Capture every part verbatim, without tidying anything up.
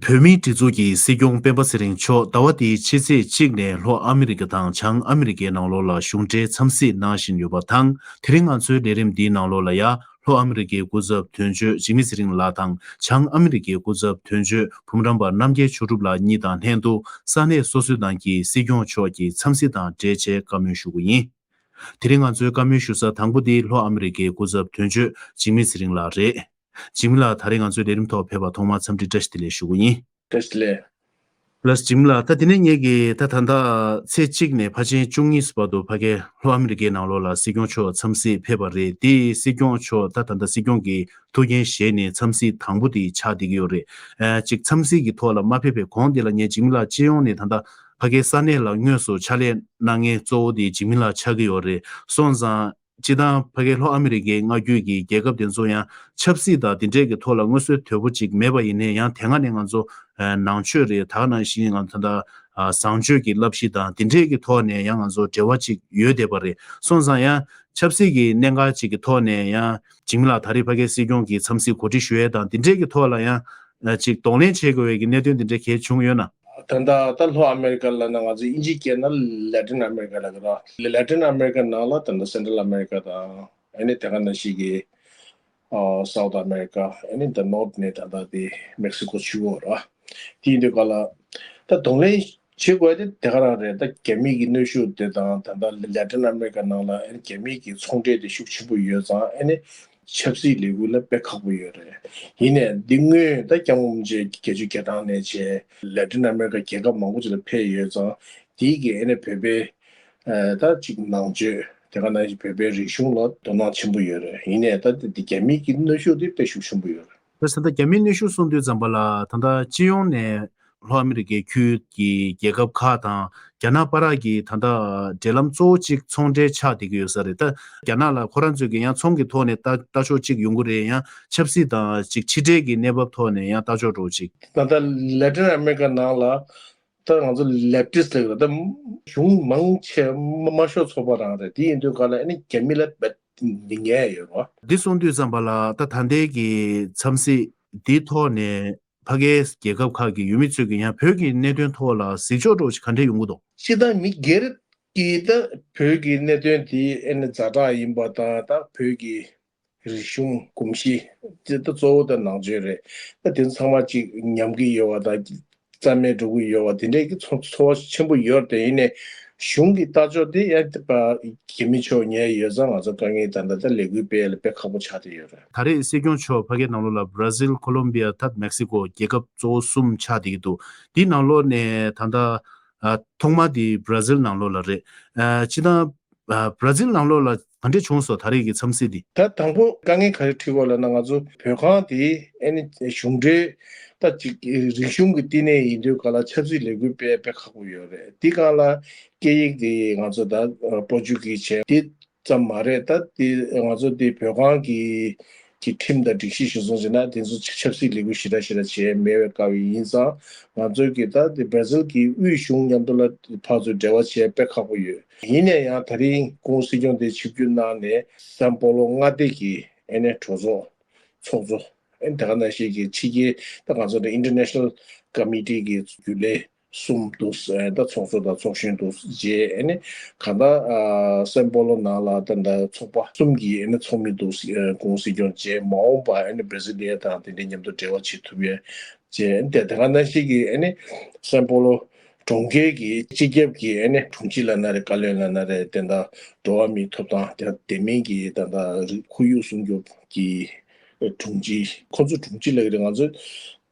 བོད་མིའི་སྒྲིག་འཛུགས་ཀྱི་སྲིད་སྐྱོང་སྤེན་པ་ཚེ་རིང་མཆོག་ཟླ་བ་འདིའི་ཕྱི་ཚེས་གཅིག་ནས་ལྷོ་ཨ་མི་རི་ཀ་དང་བྱང་ཨ་མི་རི་ཀའི་ནང་ལོགས་ལ་གཞུང་འབྲེལ་འཚམས་གཟིགས་གནང་བཞིན་ཡོད་པ་དང་། དེ་རིང་ང་ཚོའི་ལས་རིམ་འདིའི་ནང་ལོགས་ལ་ཡང་ལྷོ་ཨ་མི་རི་ཀའི་སྐུ་ཚབ་དོན་གཅོད་འཇིགས་མེད་ཚེ་རིང་ལགས་དང་། བྱང་ཨ་མི་རི་ཀའི་སྐུ་ཚབ་དོན་གཅོད་འབུམ་རམས་པ་རྣམ་རྒྱལ་ཆོས་གྲུབ་ལགས་གཉིས་དང་ལྷན་དུ། ས་གནས་སོ་སོའི་ནང་གི་སྲིད་སྐྱོང་མཆོག་གི་འཚམས་གཟིགས་དང་འབྲེལ་བྱས་བཀའ་མོལ་ཞུ་གི་ཡིན། དེ་རིང་ང་ཚོའི་བཀའ་མོལ་ཞུ་ས་དང་པོ་དེ་ལྷོ་ཨ་མི་རི་ཀའི་སྐུ་ཚབ་དོན་གཅོད་འཇིགས་མེད་ཚེ་རིང་ལགས་རེད། འཇིགས་མེད་ལགས། ད་རེས་ང་ཚོའི་ལས་རིམ་ཐོག་ཕེབས་པར་ཐོག་མར་འཚམས་འདྲི་བཀྲ་ཤིས་བདེ་ལེགས་ཞུ་གི་ཡིན། བཀྲ་ཤིས་བདེ་ལེགས། ལགས། འཇིགས་མེད་ལགས། ད་དེ་ནས་ངེད་ཀྱིས་ད་ད་ལྟ་ཚེས་གཅིག་ནས་ཕལ་ཆེར་བཅུ་གཉིས་བར་དུ་ཕ་གའི་ལྷོ་ཨ་མི་རི་ཀའི་ནང་ལོགས་ལ་སྲིད་སྐྱོང་མཆོག་འཚམས་གཟིགས་ཕེབས་པ་རེད། དེ་སྲིད་སྐྱོང་མཆོག་ད་ད་ལྟ་སྲིད་སྐྱོང་གི་ཐུགས་འགན་བཞེས་ནས་འཚམས་གཟིགས་དང་པོ་དེ་ཆགས་བསྡད་ཀྱི་ཡོད་རེད། ཨ་ཅིག་འཚམས་གཟིགས་ཀྱི་ཐོག་ལ་མ་ཕེབས་པའི་གོང་དེ་ལ་ངས་འཇིགས་མེད་ལགས་སྤྱི་ཡོངས་ནས་ད་ལྟ་ཕ་གའི་ས་གནས་ལ་དངོས་སུ་ཕྱག་ལས་གནང་མཁན་གཙོ་བོ་དེ་འཇིགས་མེད་ལགས་ཆགས་ཀྱི་ཡོད་རེད། སོང་ཙང་། སྤྱིར་བཏང་ཕ་གའི་ལྷོ་ཨ་མི་རི་ཀའི་མངའ་ཁུལ་གྱི་རྒྱལ་ཁབ་དེ་ཚོ་ཡང་ཆབ་སྲིད་དང་དེ་འདྲས་ཀྱི་ཐོག་ལ་མངོན་གསལ་དོད་པོ་ཅིག་མེད་པ་ཡིན་ནའི་ཡང་དེ་སྔ་ནས་ང་ཚོ་ཨ་ནང་ཆོས་རེད། ད་ག་ནང་བཞིན་ང་ཚོ་ད་ལྟ་ཨ་བཟང་སྤྱོད་ཀྱི་བསླབ་གཞི་དང་དེ་འདྲས་ཀྱི་ཐོག་ནས་ཡང་ང་ཚོ་འབྲེལ་བ་ཅིག་ཡོད་བསྡད་པ་རེད། སོང་ཙང་ཡང་ཆབ་སྲིད་ཀྱི་གནད་འགག་ཅིག་གི་ཐོག་ནས་ཡང་འཇིགས་མེད་ལགས་ད་རེས་ཕ་གའི་སྲིད་སྐྱོང་གི་འཚམས་གཟིགས་གོ་སྒྲིག་ཞུ་ཡས་དང་དེ་འདྲས་ཀྱི་ཐོག་ལ་ཡང་ཨ་ཅིག་གདོང་ལེན་བྱེད་དགོས་པའི་གི་གནད་དོན་དེ་འདྲས་གལ་བྱུང་ཡོད་ན། ད་ལྟ་ད་ལྷོ་ཨ་མེ་རི་ཀ་ལབ་ན་ང་ཚོ་དབྱིན་ཇིའི་སྐད་ནང་ལེ་ཏིན་ཨ་མེ་རི་ཀ་ལབ་ཀྱི་རེད། ལེ་ཏིན་ཨ་མེ་རི་ཀ་ནང་ལ་ད་ལྟ་སེན་ཊྲལ་ཨ་མེ་རི་ཀ་དང་ཨ་ནི་དེ་ག་ནང་བཞིན་གྱི་ཨ་སའུ་ཐི་ཨ་མེ་རི་ཀ། ཨ་ནི་ད་ནོར་ཐི་ནས་ད་ལྟ་དེ་མེག་སི་ཀོ་ཆུ་བོ་རེད། དེ་ཡིན་དུས་ག་ལ་ད་གདོང་ལེན་བྱེད་དགོས་དེ་དེ་ག་རང་རེད། ད་རྒྱ་མི་གི་གནོན་ཤུགས་དེ་དང་ད་ལྟ་ལེ་ཏིན་ཨ་མེ་རི་ཀ་ནང་ལ་ཨ་ནི་རྒྱ་མི་གི་ཚོང་འབྲེལ་དེ་ཤུགས་ཆེན་པོ་ཡོད་ཙང་། ཨ་ནི་ཆབ་སྲིད་ལས་འགུལ་ལ་དཔེ་ཁག་པོ་ཡོད་རེད། ཡིན་ནའི་འདི་སྔོན་ད་སྐྱབས་མགོན་རིན་པོ་ཆེ་བརྒྱད་ཅུ་གྱ་གྲངས་ནས་བྱས་ལེ་ཏིན་ཨ་མེ་རི་ཀ་རྒྱལ་ཁབ་མང་པོ་ཅིག་ལ་ཕེབས་ཡོད་ཙང་། དེའི་གི་ཨ་ནི་བོད་པའི་ཨ་ད་ཅིག་ནང་ཆོས་དེ་ག་ནང་བཞིན་བོད་པའི་རིག་གཞུང་ལ་དོ་སྣང་ཆེན་པོ་ཡོད་རེད། ཡིན་ནའི་ད་འདི་རྒྱ་མི་གི་གནོན་ཤུགས་དེ་དཔེ་ཤུགས་ཆེན་པོ་ཡོད་རེད། ད་ད་ལྟ་རྒྱ་མིའི་གནོན་ཤུགས་གསུངས་དུས་ཙམ་པ་ལ་ད་ལྟ་སྤྱི་ཡོངས་ནས་ལྷོ་ཨ་མི་རི་ཀའི་ཁུལ་གྱི་རྒྱལ་ཁབ་ཁག་དང་རྒྱ་ནག་བར་གྱི་ད་ལྟ་འབྲེལ་ལམ་གཙོ་བོ་གཅིག་ཚོང་འབྲེལ་ཆགས་བསྡད་ཀྱི་ཡོད་ས་རེད། ད་རྒྱ་ནག་ལ་ཁོ་རང་ཚོས་ཀྱི་ཡང་ཚོང་གི་ཐོག་ནས་ལྟ་ལྟ་ཕྱོགས་གཅིག་ཡོང་གི་རེད། ཡང་ཆབ་སྲིད་དང་གཅིག་ཕྱི་འབྲེལ་གྱི་གནས་བབ་ཐོག་ནས་ཡང་ལྟ་ཕྱོགས་འདྲ་བོ་གཅིག་ད་ལྟ་ལེ་ཏིན་ཨ་མེ་རི་ཀ་ནང་ལ་ད་ང་ཚོ་ལེབ་ཊིསི་ལབ་ཀྱི་རེད། ད་གཞུང་མང་ཆེ་དམར་ཤོག་ཚོགས་པ་རང་རེད། དེ་ཡིན་དུས་ག་ལ་ཨ་ནི་རྒྱ་མི་ལ་རྦད་ཉན་ཡོད་རེད་བ། འདི་གསུངས་དུས་ཙམ་པ་ལ་ད་ད་ལྟའི་གི་འཚམས་གཟིགས་འདིའི་ཐོག་ནས་ཕ་གིའི་རྒྱལ་ཁབ་ཁག་གི་ཡུལ་མི་ཚོས་ཀྱི་ཡང་བོད་ཀྱི་གནད་དོན་ཐོག་ལ་གཟིགས་ཕྱོགས་འདྲ་བོ་ཞིག་ག་འདྲས་ཡོང་གི་འདུག་སྤྱིར་བཏང་མི་སྒེར་གྱིས་ད་བོད་ཀྱི་གནད་དོན་དེ་ཨ་ནི་ཛ་དྲག་ཡིན་པ་དང་། ད་བོད་ཀྱི་རིག་གཞུང་གོམས་གཤིས་དེ་ད་གཙོ་བོ་ད་ནང་ཆོས་རེད། ད་དེ་ཚང་མ་གཅིག་ཉམས་ཀྱི་ཡོད་པ་དང་རྩ་མེད་འགྲོ་གི་ཡོད་པ་དེ་འདྲས་ཀྱི་ཚོ་ཚོར་བ་ཆེན་པོ་ཡོད་རེད། ཡིན་ནའི་གཞུང་གི་ལྟ་ཕྱོགས་དེ་ཡང་རྒྱ་མི་ཕྱོགས་ཉེ་ཡོད་ཙང་ང་ཚོ་དཀའ་ངལ་ད་ལྟ་ད་ལས་འགུལ་སྤེལ་ཡ་ལ་དཔེ་ཁག་པོ་ཆགས་བསྡད་ཡོད་རེད། ད་རེས་སྲིད་སྐྱོང་མཆོག་ཕ་གིའི་ནང་ལོགས་ལ་བྷ་ར་ཟིལ། ཁོ་ལོམ་བི་ཡ། ཐད་མེག་སི་ཀོ་རྒྱལ་ཁབ་གཙོ་བོ་གསུམ་ཆགས་བསྡད་ཀྱི་འདུག་དེའི་ནང་ལོགས་ནས་ད་ལྟ་ཨ་ཐོག་མ་དེ་བྷ་ར་ཟིལ་ནང་ལོགས་ལ་རེད། ཨ་སྤྱིར་བཏང་ཨ་བྷ་ར་ཟིལ་ནང་ལོགས་ལ་ག་འདྲས་བྱུང་སོང་། ད་རེས་ཀྱི་འཚམས་གཟིགས་འདི། ད་དང་པོ་དཀའ་ངལ་ག་རེ་འཕྲད་ཀྱི་ཡོད་ལབ་ན། ང་ཚོ་བོད་ཁང་དེ་ཨ་ནི་གཞུང་འབྲེལ་ད་ཅིག་རིག་གཞུང་གི་བསྟི་གནས་ཡིན་དུས་ག་ལ་ཆབ་སྲིད་ལས་འགུལ་སྤེལ་དཔེ་ཁག་པོ་ཡོད་རེད། དེ་སྒང་ལ་སྐད་ཡིག་དེ་ང་ཚོ་ད་པོར་ཅུ་གིས་བྱས། དེ་ཙམ་མ་རེད། ད་དེ་ང་ཚོ་དེ་བོད་ཁང་གི་གི་ཁྲིམས་དང་སྒྲིག་གཞི་གཞིར་བཟུང་བྱས་ན་དེ་ཚོ་ཆབ་སྲིད་ལས་འགུལ་ཞེ་དྲག་ཞེ་དྲག་བྱས་མེད་པའི་སྐབས་ཡིན་ཙང་། ང་ཚོའི་གི་ད་དེ་བྷ་ར་ཟིལ་གྱི་དབུས་གཞུང་མཉམ་དུ་ལ་ཕར་ཚུར་འབྲེལ་བ་བྱས་དཔེ་ཁག་པོ་ཡོད། ཡིན་ནའི་ཡང་ད་རིང་སྐུ་ངོ་སྲིད་སྐྱོང་དེ་ཆིབས་བསྒྱུར་གནང་ནས་སན་པོ་ལོ་མངའ་སྡེ་གི་ཨ་ནི་གྲོས་ཚོགས་ཚོགས་གཙོ། ཨ་ནི་དེ་ག་ནང་བཞིན་གྱི་ཕྱི་རྒྱལ་ད་ང་ཚོ་ད་International Committee གི་རྒྱུན་ལས་གསུམ་འདུག་ད་ཚོགས་གཙོ་དང་ཚོགས་གཞོན་འདུག་བྱས། ཨ་ནི་གང་ལྟར་ཨ་སན་པོ་ལོ་ནང་ལ་ད་ལྟ་ཚོགས་པ་གསུམ་གྱི་ཨ་ནི་ཚོགས་མི་འདུག་ཨ་སྐུ་ངོ་སྲིད་སྐྱོང་བྱས། མ་འོངས་པ་ཨ་ནི་བྷ་ར་ཟི་ལི་ཡ་དང་དེ་འདྲའི་མཉམ་དུ་འབྲེལ་བ་བྱེད་ཐུབ་ཡས་བྱས། ཨ་ནི་དེ་དེ་ག་ནང་བཞིན་གྱི་ཨ་ནི་སན་པོ་ལོ་གྲོང་ཁྱེར་གྱི་སྤྱི་ཁྱབ་ཀྱི་ཨ་ནི་དྲུང་ཆེ་ལབ་ན་རེད། བཀའ་བློན་ལབ་ན་རེད། དེ་འདྲ་འགྲོ་བ་མིའི་ཐོབ་ཐང་དེ་དེ་མིན་གྱི་ད་ལྟ་ཁོར་ཡུག་སྲུང་སྐྱོབ་ཀྱི་དྲུང་ཆེ། ཁོ་ཚོ་དྲུང་ཆེ་ལབ་ཀྱི་རེད། ང་ཚོ་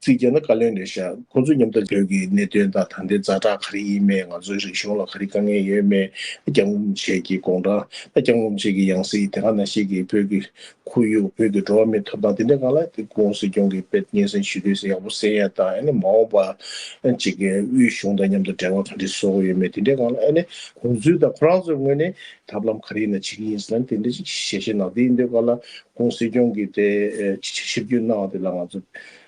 རྩིས་རྒྱག་ན་བཀའ་བློན་རེད་ཤག་ཁོ་ཚོ་མཉམ་དུ་བོད་ཀྱི་གནད་དོན་དང་ད་ལྟའི་ཛ་དྲག་ག་རེ་ཡིན་མེད། ང་ཚོའི་རིག་གཞུང་ལ་ག་རེ་དཀའ་ངལ་ཡོད་མེད། སྐྱབས་མགོན་རིན་པོ་ཆེ་གི་དགོངས་དྲང་། སྐྱབས་མགོན་རིན་པོ་ཆེ་གི་ཡང་སྲིད། དེ་ག་ནང་བཞིན་གྱི་བོད་ཀྱི་ཁོར་ཡུག་བོད་ཀྱི་འགྲོ་བ་མིའི་ཐོབ་ཐང་དེ་འདྲའི་སྒང་ལ་དེ་སྐུ་ངོ་སྲིད་སྐྱོང་གིས་དཔེ་སྙན་སེང་ཞུ་དུས་ཡག་པོ་གསན་ཡ་དང་། ཨ་ནི་མ་འོངས་པ་ཅིག་གི་དབུས་གཞུང་དང་མཉམ་དུ་འབྲེལ་བ་ག་འདྲ་བཟོ་དགོས་ཡོད་མེད་དེ་འདྲའི་སྒང་ལ། ཨ་ནི་ཁོང་ཚོའི་དང་ཁོ་རང་ཚོའི་ངོས་ནས་ཐབས་ལམ་ག་རེ་ཡིན་ན་བྱེད་ཀྱི་ཡིན་ཟེར་ན་དེ་འདྲ་ཅིག་ཞལ་བཞེས་གནང་། དེ་ཡིན་དུས་སྒང་ལ་སྐུ་ངོ་སྲིད་སྐྱོང་གིས་དེ་ཆིབས་བསྒྱུར་གནང་བ་དེ་ལ་ང་ཚོ་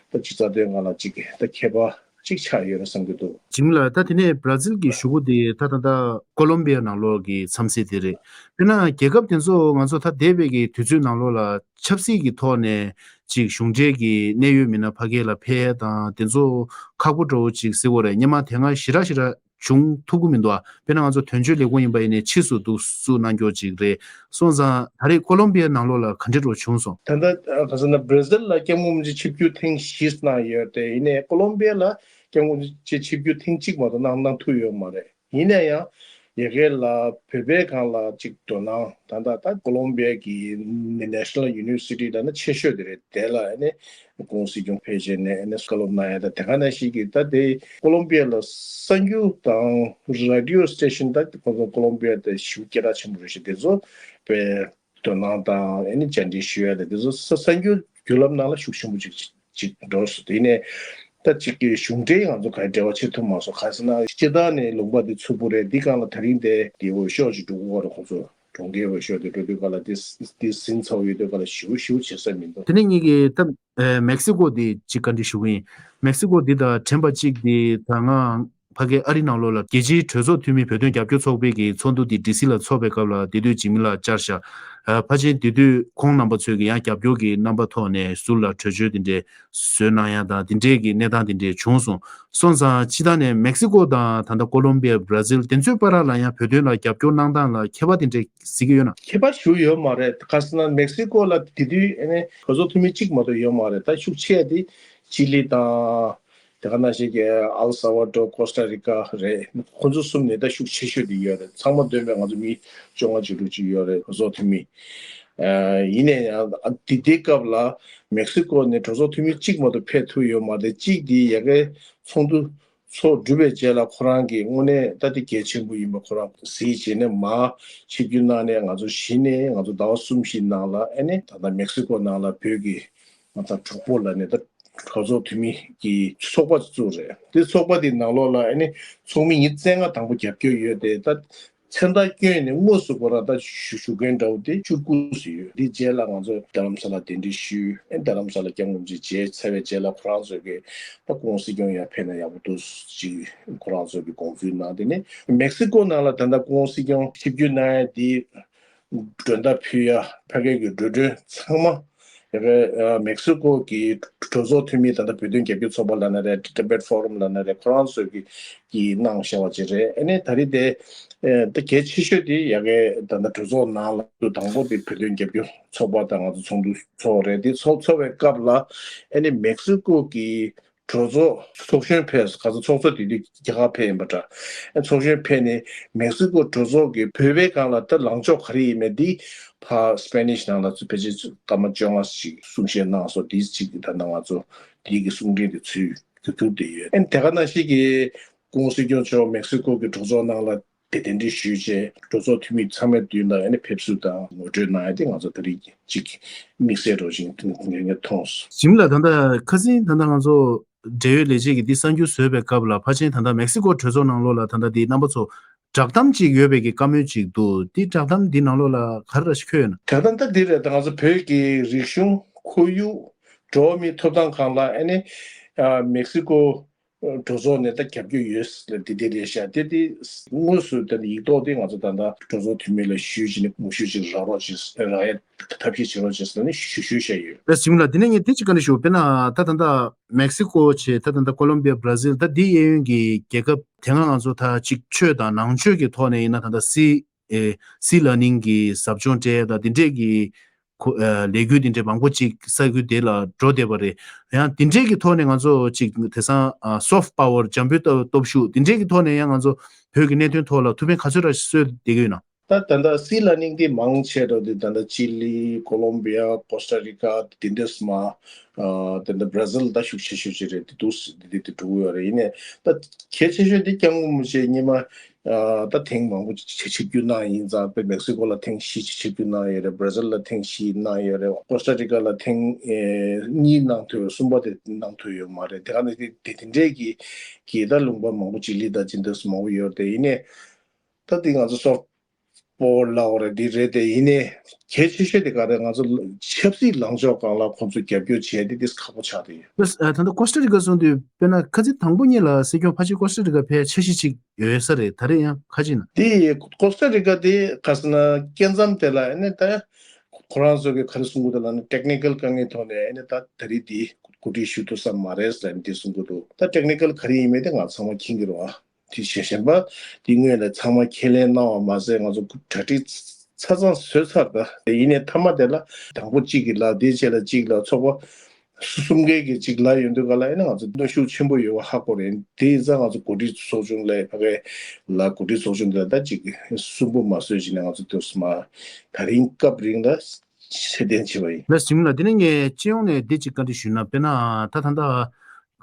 ད་ཅིག་རྩ་དོན་སྒང་ལ་ཅིག་ད་ཁྱད་པར་ ཅིག་ཆགས་ཡོད་རེད་བསམ་གྱི་འདུག། འཇིགས་མེད་ལགས། ད་དེ་ནས་བྷ་ར་ཛིལ་གྱི་གཞུག་གུ་དེ་ད་ད་ལྟ་ཀོ་ལོམ་བི་ཡ་ནང་ལོགས་ཀྱི་འཚམས་གཟིགས་དེ་རེད། དཔེར་ན་རྒྱལ་ཁབ་དེ་ཚོ་ང་ཚོ་ད་འདས་པའི་གི་དུས་ཚོད་ནང་ལོགས་ལ་ཆབ་སྲིད་ཀྱི་ཐོག་ནས་ཅིག་གཞུང་འབྲེལ་གྱི་གནད་ཡོད་མི་སྣ་ཕ་གི་ལ་ཕེབས་ཡ་དང་དེ་ཚོ་ཁག་པོ་འདྲ་བོ་ཅིག་ཟེར་དགོས་རེད། སྔོན་མ་དེ་སྔ་ཞེ་དྲག་ཞེ་དྲག་བྱུང་ཐུབ་ཀྱི་མི་འདུག་ཨ། དཔེར་ན་ང་ཚོ་དོན་གཅོད་ལས་ཁུངས་ཡིན་པ་ཡིན་ནའི་ཕྱིས་སུ་འདུག་བཙུགས་གནང་རྒྱུ་ཅིག་རེད། སོང་ཙང་ད་རེས་ཀོ་ལོམ་བི་ཡ་ནང་ལོགས་ལ་ག་འདྲ་འདྲ་བོ་བྱུང་སོང་། ད་ལྟ་ག་ཟེར་ན་བྷ་ར་ཛིལ་ལ་སྐྱབས་མགོན་རིན་པོ་ཆེ་ཆིབས་བསྒྱུར་ཐེངས་བཞི་གནང་ཡོད་དེ། ཡིན་ནའི་ཀོ་ལོམ་བི་ཡ་ལ་སྐྱབས་མགོན་རིན་པོ་ཆེ་ཆིབས་བསྒྱུར་ཐེངས་གཅིག་མ་གཏོགས་གནང་གནང་ཐུབ་ཡོད་མ་རེད། ཡིན་ན་ཡང་ཡ་གི་ལ་བོད་པའི་སྒང་ལ་ཅིག་དོ་སྣང་ད་ལྟ་ད་ཀོ་ལོམ་བི་ཡ་གི་National University ལབ་ན་ཆེ་ཤོས་དེ་རེད། དེ་ལ་ཨ་ནི་སྐུ་ངོ་སྲིད་སྐྱོང་ཕེབས་བྱས་ནས་ཨ་ནི་བཀའ་སློབ་གནང་ཡ་ད་དེ་ག་ནང་བཞིན་གྱི་ད་དེ་ཀོ་ལོམ་བི་ཡ་ལ་གསར་འགྱུར་དང་རེ་ཌི་ཡོ་སི་ཊེ་ཤན་ད་ཁོང་ཚོ་ཀོ་ལོམ་བི་ཡ་དེ་ཞེ་པོ་སྐད་གྲགས་ཆེན་པོ་རེད་ཤག་དེ་ཚོ་དཔེ་དོ་སྣང་དང་ཨ་ནི་བཅར་འདྲི་ཞུ་ཡ་དེ་དེ་ཚོ་ས་གསར་འགྱུར་བརྒྱུད་ལམ་ནང་ལ་ཤུགས་ཆེན་པོ་ཅིག་ཅིག་འགྲོ་སོང་། དེ་ནས་ད་ཅིག་གི་གཞུང་འབྲེལ་ང་ཚོ་ག་འབྲེལ་བ་བྱེད་ཐུབ་མ་སོང་། ག་ཟེར་ན་སྤྱིར་བཏང་ནས་ལུང་པ་འདི་ཚུད་པོ་རེད། འདི་སྒང་ལ་ད་རིང་དེ་དེ་འོས་ཤོག་ཅིག་འགྲོ་གི་ཡོད་རེད། ཁོང་ཚོ་གྲོང་ཁྱེར་འོས་ཤོག་དེ་འགྲོ་དུས་སྒང་ལ་དེ་དེ་ཟིན་ཚར་ཡོད་དུས་སྒང་ལ་ཞེ་པོ་ཞེ་པོ་བྱེད་ས་མི་འདུག། དེ་ནས་ངེད་ཀྱི་ད་ཨེ་མེག་སི་ཀོ་དེ་ཅིག་བཀའ་འདྲི་ཞུ་གི་ཡིན། མེག་སི་ཀོ་འདི་དང་དྲན་པ་གཅིག་འདི་ད་ང་ཕ་གི་ཨ་རི་ནང་ལོགས་ལ་རྒྱལ་སྤྱིའི་གྲོས་ཚོགས་འཐུས་མི་བོད་དོན་རྒྱབ་སྐྱོར་ཚོགས་པའི་གི་ཚོགས་འདུ་འདི་ཌི་སི་ལ་ཚོགས་པའི་སྐབས་ལ་དེ་དུས་འཇིགས་མེད་ལགས་བཅར་ཤག། ཨ་ཕལ་ཆེར་དེ་དུས་ཁོང་རྣམ་པ་ཚོས་ཀྱི་ཡང་རྒྱབ་སྐྱོར་གྱི་རྣམ་པ་ཐོག་ནས་ཟུར་ལ་གྲོས་ཆོད་འདི་འདྲའི་བཟོས་གནང་ཡ་དང་འདི་འདྲའི་གི་གནས་སྟངས་འདི་འདྲའི་བྱུང་སོང་། སོང་ཙང་སྤྱིར་བཏང་ནས་མེག་སི་ཀོ་དང་ད་ལྟ་ཀོ་ལོམ་བི་ཡ། བྷ་ར་ཛིལ་དེ་ཚོའི་བར་ལ་ཡང་བོད་དོན་ལ་རྒྱབ་སྐྱོར་གནང་སྟངས་ལ་ཁྱད་པར་དེ་འདྲ་གཟིགས་ཀྱི་ཡོད་ན། ཁྱད་པར་ཞིག་ཡོད་མ་རེད། ག་ཟེར་ན་མེག་སི་ཀོ་ལ་དེ་དུས་ཨ་ནི་གྲོས་ཚོགས་འཐུས་མི་གཅིག་མ་གཏོགས་ཡོད་མ་རེད། ད་ཤུགས་ཆེ་དེ་ཅི་ལི་དང་དེ་ག་ནང་བཞིན་གྱི་ཨལ་ས་ཝ་ཌོར། ཀོ་སྟ་རི་ཀ་རེད། ཁོ་ཚོ་གསུམ་ནས་ད་ཤུགས་ཆེ་ཤོས་དེ་ཡོད་རེད། ཚང་མ་བསྡོམས་པས་ང་ཚོ་མི་བཅོ་ལྔ་བཅུ་དྲུག་ཅིག་ཡོད་རེད། གྲོས་ཚོགས་འཐུས་མི། ཨ་ཡིན་ན་ཡང་དེ་དེའི་སྐབས་ལ་མེག་སི་ཀོ་ནས་གྲོས་ཚོགས་འཐུས་མི་གཅིག་མ་གཏོགས་ཕེབས་ཐུབ་ཡོད་མ་རེད། གཅིག་དེ་ཡ་གིའི་ཚོགས་འདུ་ཚོགས་གྲུབ་པའི་རྗེས་ལ་ཁོ་རང་གིས་དངོས་གནས་ད་དེ་གལ་ཆེན་པོ་ཡིན་པ་ཁོ་རང་གཟིགས་བྱས་ནས་མར་ཆིབས་བསྒྱུར་གནང་ནས་ང་ཚོ་གཞི་ནས་ང་ཚོ་ཟླ་བ་གསུམ་བཞི་ནང་ལ་ཨ་ནི་ད་ལྟ་མེག་སི་ཀོ་ནང་ལ་བོད་ཀྱི་ང་ཚོ་གྲོགས་པོ་ལབ་ནས་ད་གྲོས་ཚོགས་འཐུས་མི་གི་ཚོགས་པ་བཙུགས་རེད། དེ་ཚོགས་པ་དེ་ནང་ལོགས་ལ་ཨ་ནི་ཚོགས་མི་ཉི་ཤུ་རྩ་ལྔ་དང་པོ་རྒྱབ་སྐྱོར་ཡོད་དེ། ད་མཚན་རྟགས་བསྐྱོན་ནས་དངོས་སུ་ཁོ་རང་ད་ཞུ་ཞུ་མཁན་འདྲ་བོ་དེ་བཅུ་དགུ་ཙམ་ཡོད། འདི་རྗེས་ལ་ང་ཚོ་རྡ་རམ་ས་ལ་གདན་འདྲེན་ཞུས། ཨེ་རྡ་རམ་ས་ལ་སྐྱབས་མགོན་རིན་པོ་ཆེ་མཇལ་ཚར་བའི་རྗེས་ལ་ཁོ་རང་ཚོས་ཀྱི་ད་སྐུ་ངོ་སྲིད་སྐྱོང་ཡར་ཕེབས་ན་ཡག་པོ་འདུག་ཅེས་ཁོ་རང་ཚོས་ཀྱི་དགོངས་ཚུལ་གནང་། དེ་ནས་མེག་སི་ཀོ་ནང་ལ་ད་ལྟ་སྐུ་ངོ་སྲིད་སྐྱོང་ཆིབས་བསྒྱུར་གནང་ཡ་དེ་མགྲོན་བརྡ་ཕུལ་ཡ་ཕ་གི་གི་འགྲོ་གྲོན་ཚང་མ་ཡ་གི་མེག་སི་ཀོ་གི་གྲོས་ཚོགས་འཐུས་མི་ད་ལྟ་བོད་དོན་རྒྱབ་སྐྱོར་ཚོགས་པ་ལབ་ན་རེད། Tibet Forum ལབ་ན་རེད། ཁོ་རང་ཚོས་ཀྱི་ཀྱིས་གནང་བཞག་པ་ཅིག་རེད། ཨ་ནི་ད་རེས་དེ་ཨེ་ད་གལ་ཆེ་ཤོས་དེ་ཡ་གི་ད་ལྟ་གྲོས་ཚོགས་ནང་ལ་དང་པོ་དེ་བོད་དོན་རྒྱབ་སྐྱོར་ཚོགས་པ་དང་ང་ཚོ་ཚོགས་འདུ་ཚོགས་རེད། དེ་ཚོགས་ཚོགས་པའི་སྐབས་ལ་ཨ་ནི་མེག་སི་ཀོ་གི་གྲོས་ཚོགས་ཚོགས་གཞོན་ཕེབས། ག་ཚོད་ཚོགས་གཙོ་དེ་དུས་རྒྱ་གར་ཕེབས་ཡིན་པ་འདྲ། ཨ་ཚོགས་གཞོན་ཕེབས་ནས་མེག་སི་ཀོ་གྲོས་ཚོགས་ཀྱི་བོད་པའི་སྒང་ལ་ད་ལངས་ཕྱོགས་ག་རེ་ཡིན་མིན་འདི་ཕར་སྤེ་ནིཤ་ནང་ལ་ཚུར་ཕལ་ཆེར་སྐར་མ་བཅོ་ལྔ་ཞིག་གསུང་བཤད་གནང་སོང་། དེ་གཅིག་གི་ད་ནང་ང་ཚོ་དེ་གི་གསུང་འཕྲིན་དེ་ཚུར་གྱུར་གྱུར་དེ་ཡོད། ཨ་ནི་དེ་ག་ནང་བཞིན་གྱི་སྐུ་ངོ་སྲིད་སྐྱོང་མཆོག་མེག་སི་ཀོ་གི་གྲོས་ཚོགས་ནང་ལ་དེ་གདན་འདྲེན་ཞུས་རྗེས་གྲོས་ཚོགས་འཐུས་མི་ཚང་མའི་མདུན་ལ་ཨ་ནི་ཕེབས་བསུ་དང་ངོ་སྤྲོད་གནང་ཡ་དེ་ང་ཚོ་ད་རེས་ཀྱི་གཅིག་དམིགས་བསལ་འདྲ་བོ་ཞིག་ངེས་ངེས་མཐོང་སོང་། ཞིམ་ལ་ད་ལྟ་ཁ་སང་ད་ལྟ་ང་ཚོ་འབྲེལ་ཡོད་ལས་བྱེད་ཀྱིས་འདི་གསར་འགྱུར་བཟོས་པའི་སྐབས་ལ་ཕལ་ཆེར་ད་ལྟ་མེག་སི་ཀོ་གྲོས་ཚོགས་ནང་ལོགས་ལ་ད་ལྟ་འདི་རྣམ་པ་ཚོ་བསྒྲགས་གཏམ་ཅིག་ཡོད་པའི་གི་བཀའ་མོལ་ཅིག་འདུག། འདི་བསྒྲགས་གཏམ་འདི་ནང་ལོགས་ལ་ག་རེ་ར་ཞིག་འཁོད་ཡོད་ན། བསྒྲགས་གཏམ་ད་འདི་རེད། ད་ང་ཚོ་བོད་ཀྱི་རིག་གཞུང་ཁོར་ཡུག་འགྲོ་བ་མིའི་ཐོབ་ཐང་སྒང་ལ་ཨ་ནི་ཨ་མེག་སི་ཀོ་གྲོས་ཚོགས་ནས་ད་རྒྱབ་སྐྱོར་ཡོད་ཟེར་ལ་འདི་འདི་རེད་ཤག། དེ་དེ་དངོས་སུ་ད་ཡིག་ཐོག་དེ་ང་ཚོ་ད་ལྟ་གྲོས་ཚོགས་འཐུས་མི་ལ་ཞུས་བྱས་ནས་ངོ་བཤུས་ཅིག་རག་རོགས་བྱེད་རག་ཡ་ཐབས་ཤེས་བྱེད་རོགས་བྱེད་ཟེར་ནས་ཞུ་ཞུས་བཞག་ཡོད། ད་ཞིམ་ལ་འདི་ནས་ངས་དེ་ཅིག་བཀའ་འདྲི་ཞུ། དཔེར་ན་ད་ད་ལྟ་མེག་སི་ཀོ་བྱས། ད་ད་ལྟ་ཀོ་ལོམ་བི་ཡ། བྷ་ར་ཛིལ། ད་འདི་གཡས་གཡོན་གྱི་རྒྱལ་ཁབ་དེ་སྔ་ང་ཚོ་ད་ཅིག་ཆོས་དང་ནང་ཆོས་ཀྱི་ཐོག་ནས་ཡིན་ན་ད་ལྟ་སི་ཨེ་སི་ལ་ནིང་གི་ཟབ་སྦྱོང་སྤྲད་ཡ་དང་འདི་འདྲས་ཀྱི་ཁོ་ཨེ་ལས་འགུལ་འདི་འདྲས་མང་པོ་ཅིག་ས་ཁུལ་དེ་ལ་འགྲོ་བསྡད་པ་རེད། ཡང་འདི་འདྲས་ཀྱི་ཐོག་ནས་ང་ཚོ་ཅིག་དེང་སང་ཨ་soft power། འཇམ་པོའི་སྟོབས་སྟོབས་ཤུགས་འདི་འདྲས་ཀྱི་ཐོག་ནས་ཡང་ང་ཚོ་བོད་ཀྱི་གནད་དོན་ཐོག་ལ་ཐུགས་ཕན་ག་ཚོད་ར་གསོས་བསྡད་ཀྱི་ཡོད་ན། ད་ད་ལྟ་སི་ལ་ནིང་དེ་མང་ཆེ་འགྲོ་དེ་ད་ལྟ་ཅི་ལི། ཀོ་ལོམ་བི་ཡ། ཀོ་སྟ་རི་ཀ། དེ་འདྲས་མ། ཨ་དེ་འདྲ་བྷ་ར་ཛིལ་ད་ཤུགས་ཆེ་ཤོས་ཅིག་རེད། དེ་འདུག་སེ་དེ་དེ་དེ་འགྲོ་གི་ཡོད་རེད། ཡིན་ནའི་ད་གལ་ཆེ་ཤོས་དེ་སྐྱབས་མགོན་རིན་པོ་ཆེ་སྔོན་མ་ཨ་ད་ཐེངས་མང་པོ་ཆེ་ཆིབས་བསྒྱུར་གནང་ཡིན་ཙང་། དཔེ་མེག་སི་ཀོ་ལ་ཐེངས་བཞི་ཆིབས་བསྒྱུར་གནང་ཡོད་རེད། བྷ་ར་ཛིལ་ལ་ཐེངས་བཞི་གནང་ཡོད་རེད། ཀོ་སྟ་རི་ཀ་ལ་ཐེངས་ཨེ་གཉིས་གནང་ཐུབ་ཡོད། གསུམ་པ་དེ་གནང་ཐུབ་ཡོད་མ་རེད། དེ་ག་ནས་དེ་དེ་དེ་འདྲས་ཀྱི་གི་ད་ལུང་པ་མང་པོ་ཅི་ལི་དང་ཅི་འདྲས་མང་པོ་ཡོད་རེད། ཡིན་ནའི་ད་དེ་ང་ཚོ་སོགས། པོ་ལའོ་རེད། འདི་རེད་དེ། ཡིན་ནའི་གལ་ཆེ་ཤོས་དེ་ག་རེ། ང་ཚོ་ཆབ་སྲིད་ལངས་ཕྱོགས་སྒང་ལ་ཁོང་ཚོ་རྒྱབ་སྐྱོར་བྱས་ཏེ་འདི་ཁག་པོ་ཆགས་བསྡད་ཡོད། ལགས། ཨ། ད་ལྟ་ཀོ་སྟ་རི་ཀ་སོང་དུས་དཔེར་ན་ཁ་ཚིག་དང་པོ་ཉིད་ལ་སྲིད་སྐྱོང་ཕལ་ཆེར་ཀོ་སྟ་རི་ཀ་ཕེབས་འཆར་གཞི་ཅིག་ཡོད་ས་རེད། ད་རེས་ཡང་ཁ་ཅིག་ན། དེ་ཀོ་སྟ་རི་ཀ་དེ་ག་ཟེར་ན་སྐྱེ་མཚམས་དེ་ལ་ཨ་ནི་ད་ཁོ་རང་ཚོ་གི་ག་རེ་གསུང་གི་འདུག་ལབ་ན། ཊེག་ནི་ཀལ་དཀའ་ངལ་ཐོག་ནས་ཨ་ནི་ད་ད་རེས་དེ་གོ་སྒྲིག་ཞུ་ཐུབ་ས་མ་རེད་ཟེར་ནས་དེ་གསུང་གི་འདུག་ད་ཊེག་ནི་ཀལ་ག་རེ་ཡིན་མིན་དེ་ང་ཚང་མ་མཁྱེན་གྱི་རེད་བ། དེ་གཞན་པ་དེ་སྔོན་ལ་ཚང་མ་ཁས་ལེན་གནང་བ་མ་ཟད། ང་ཚོ་གྲ་སྒྲིག་ཆ་ཚང་བཟོས་ཚར། ད་ཡིན་ནའི་མཐའ་མ་དེ་ལ་དང་པོ་གཅིག་གི་ལ། དེའི་རྗེས་ལ་གཅིག་ལ། ཚོགས་པ་གསུམ་འགའ་གི་གཅིག་ལ་ཡོང་དུས་ག་ལ་ཨ་ནི་ང་ཚོ་གནོན་ཤུགས་ཆེན་པོ་ཡོད་པ་ཧ་གོ་རེད། དེ་ཡིན་ཙང་ང་ཚོ་གོ་སྒྲིག་ཚོགས་ཆུང་ལ། ཕ་གི་ལ་གོ་སྒྲིག་ཚོགས་ཆུང་དེ་ལ་ད་གཅིག་སུན་པོ་མ་བཟོས་བྱས་ནས་ང་ཚོ་དུས་མ་ད་རིང་སྐབས་རིང་ལ་ཕྱིར་འཐེན་བྱས་པ་ཡིན། ལགས། འཇིགས་མེད་ལགས། དེ་ནས་ངས་སྤྱི་ཡོངས་ནས་འདི་གཅིག་བཀའ་འདྲི་ཞུས་ན། དཔེར་ན་ད་ད་ལྟ་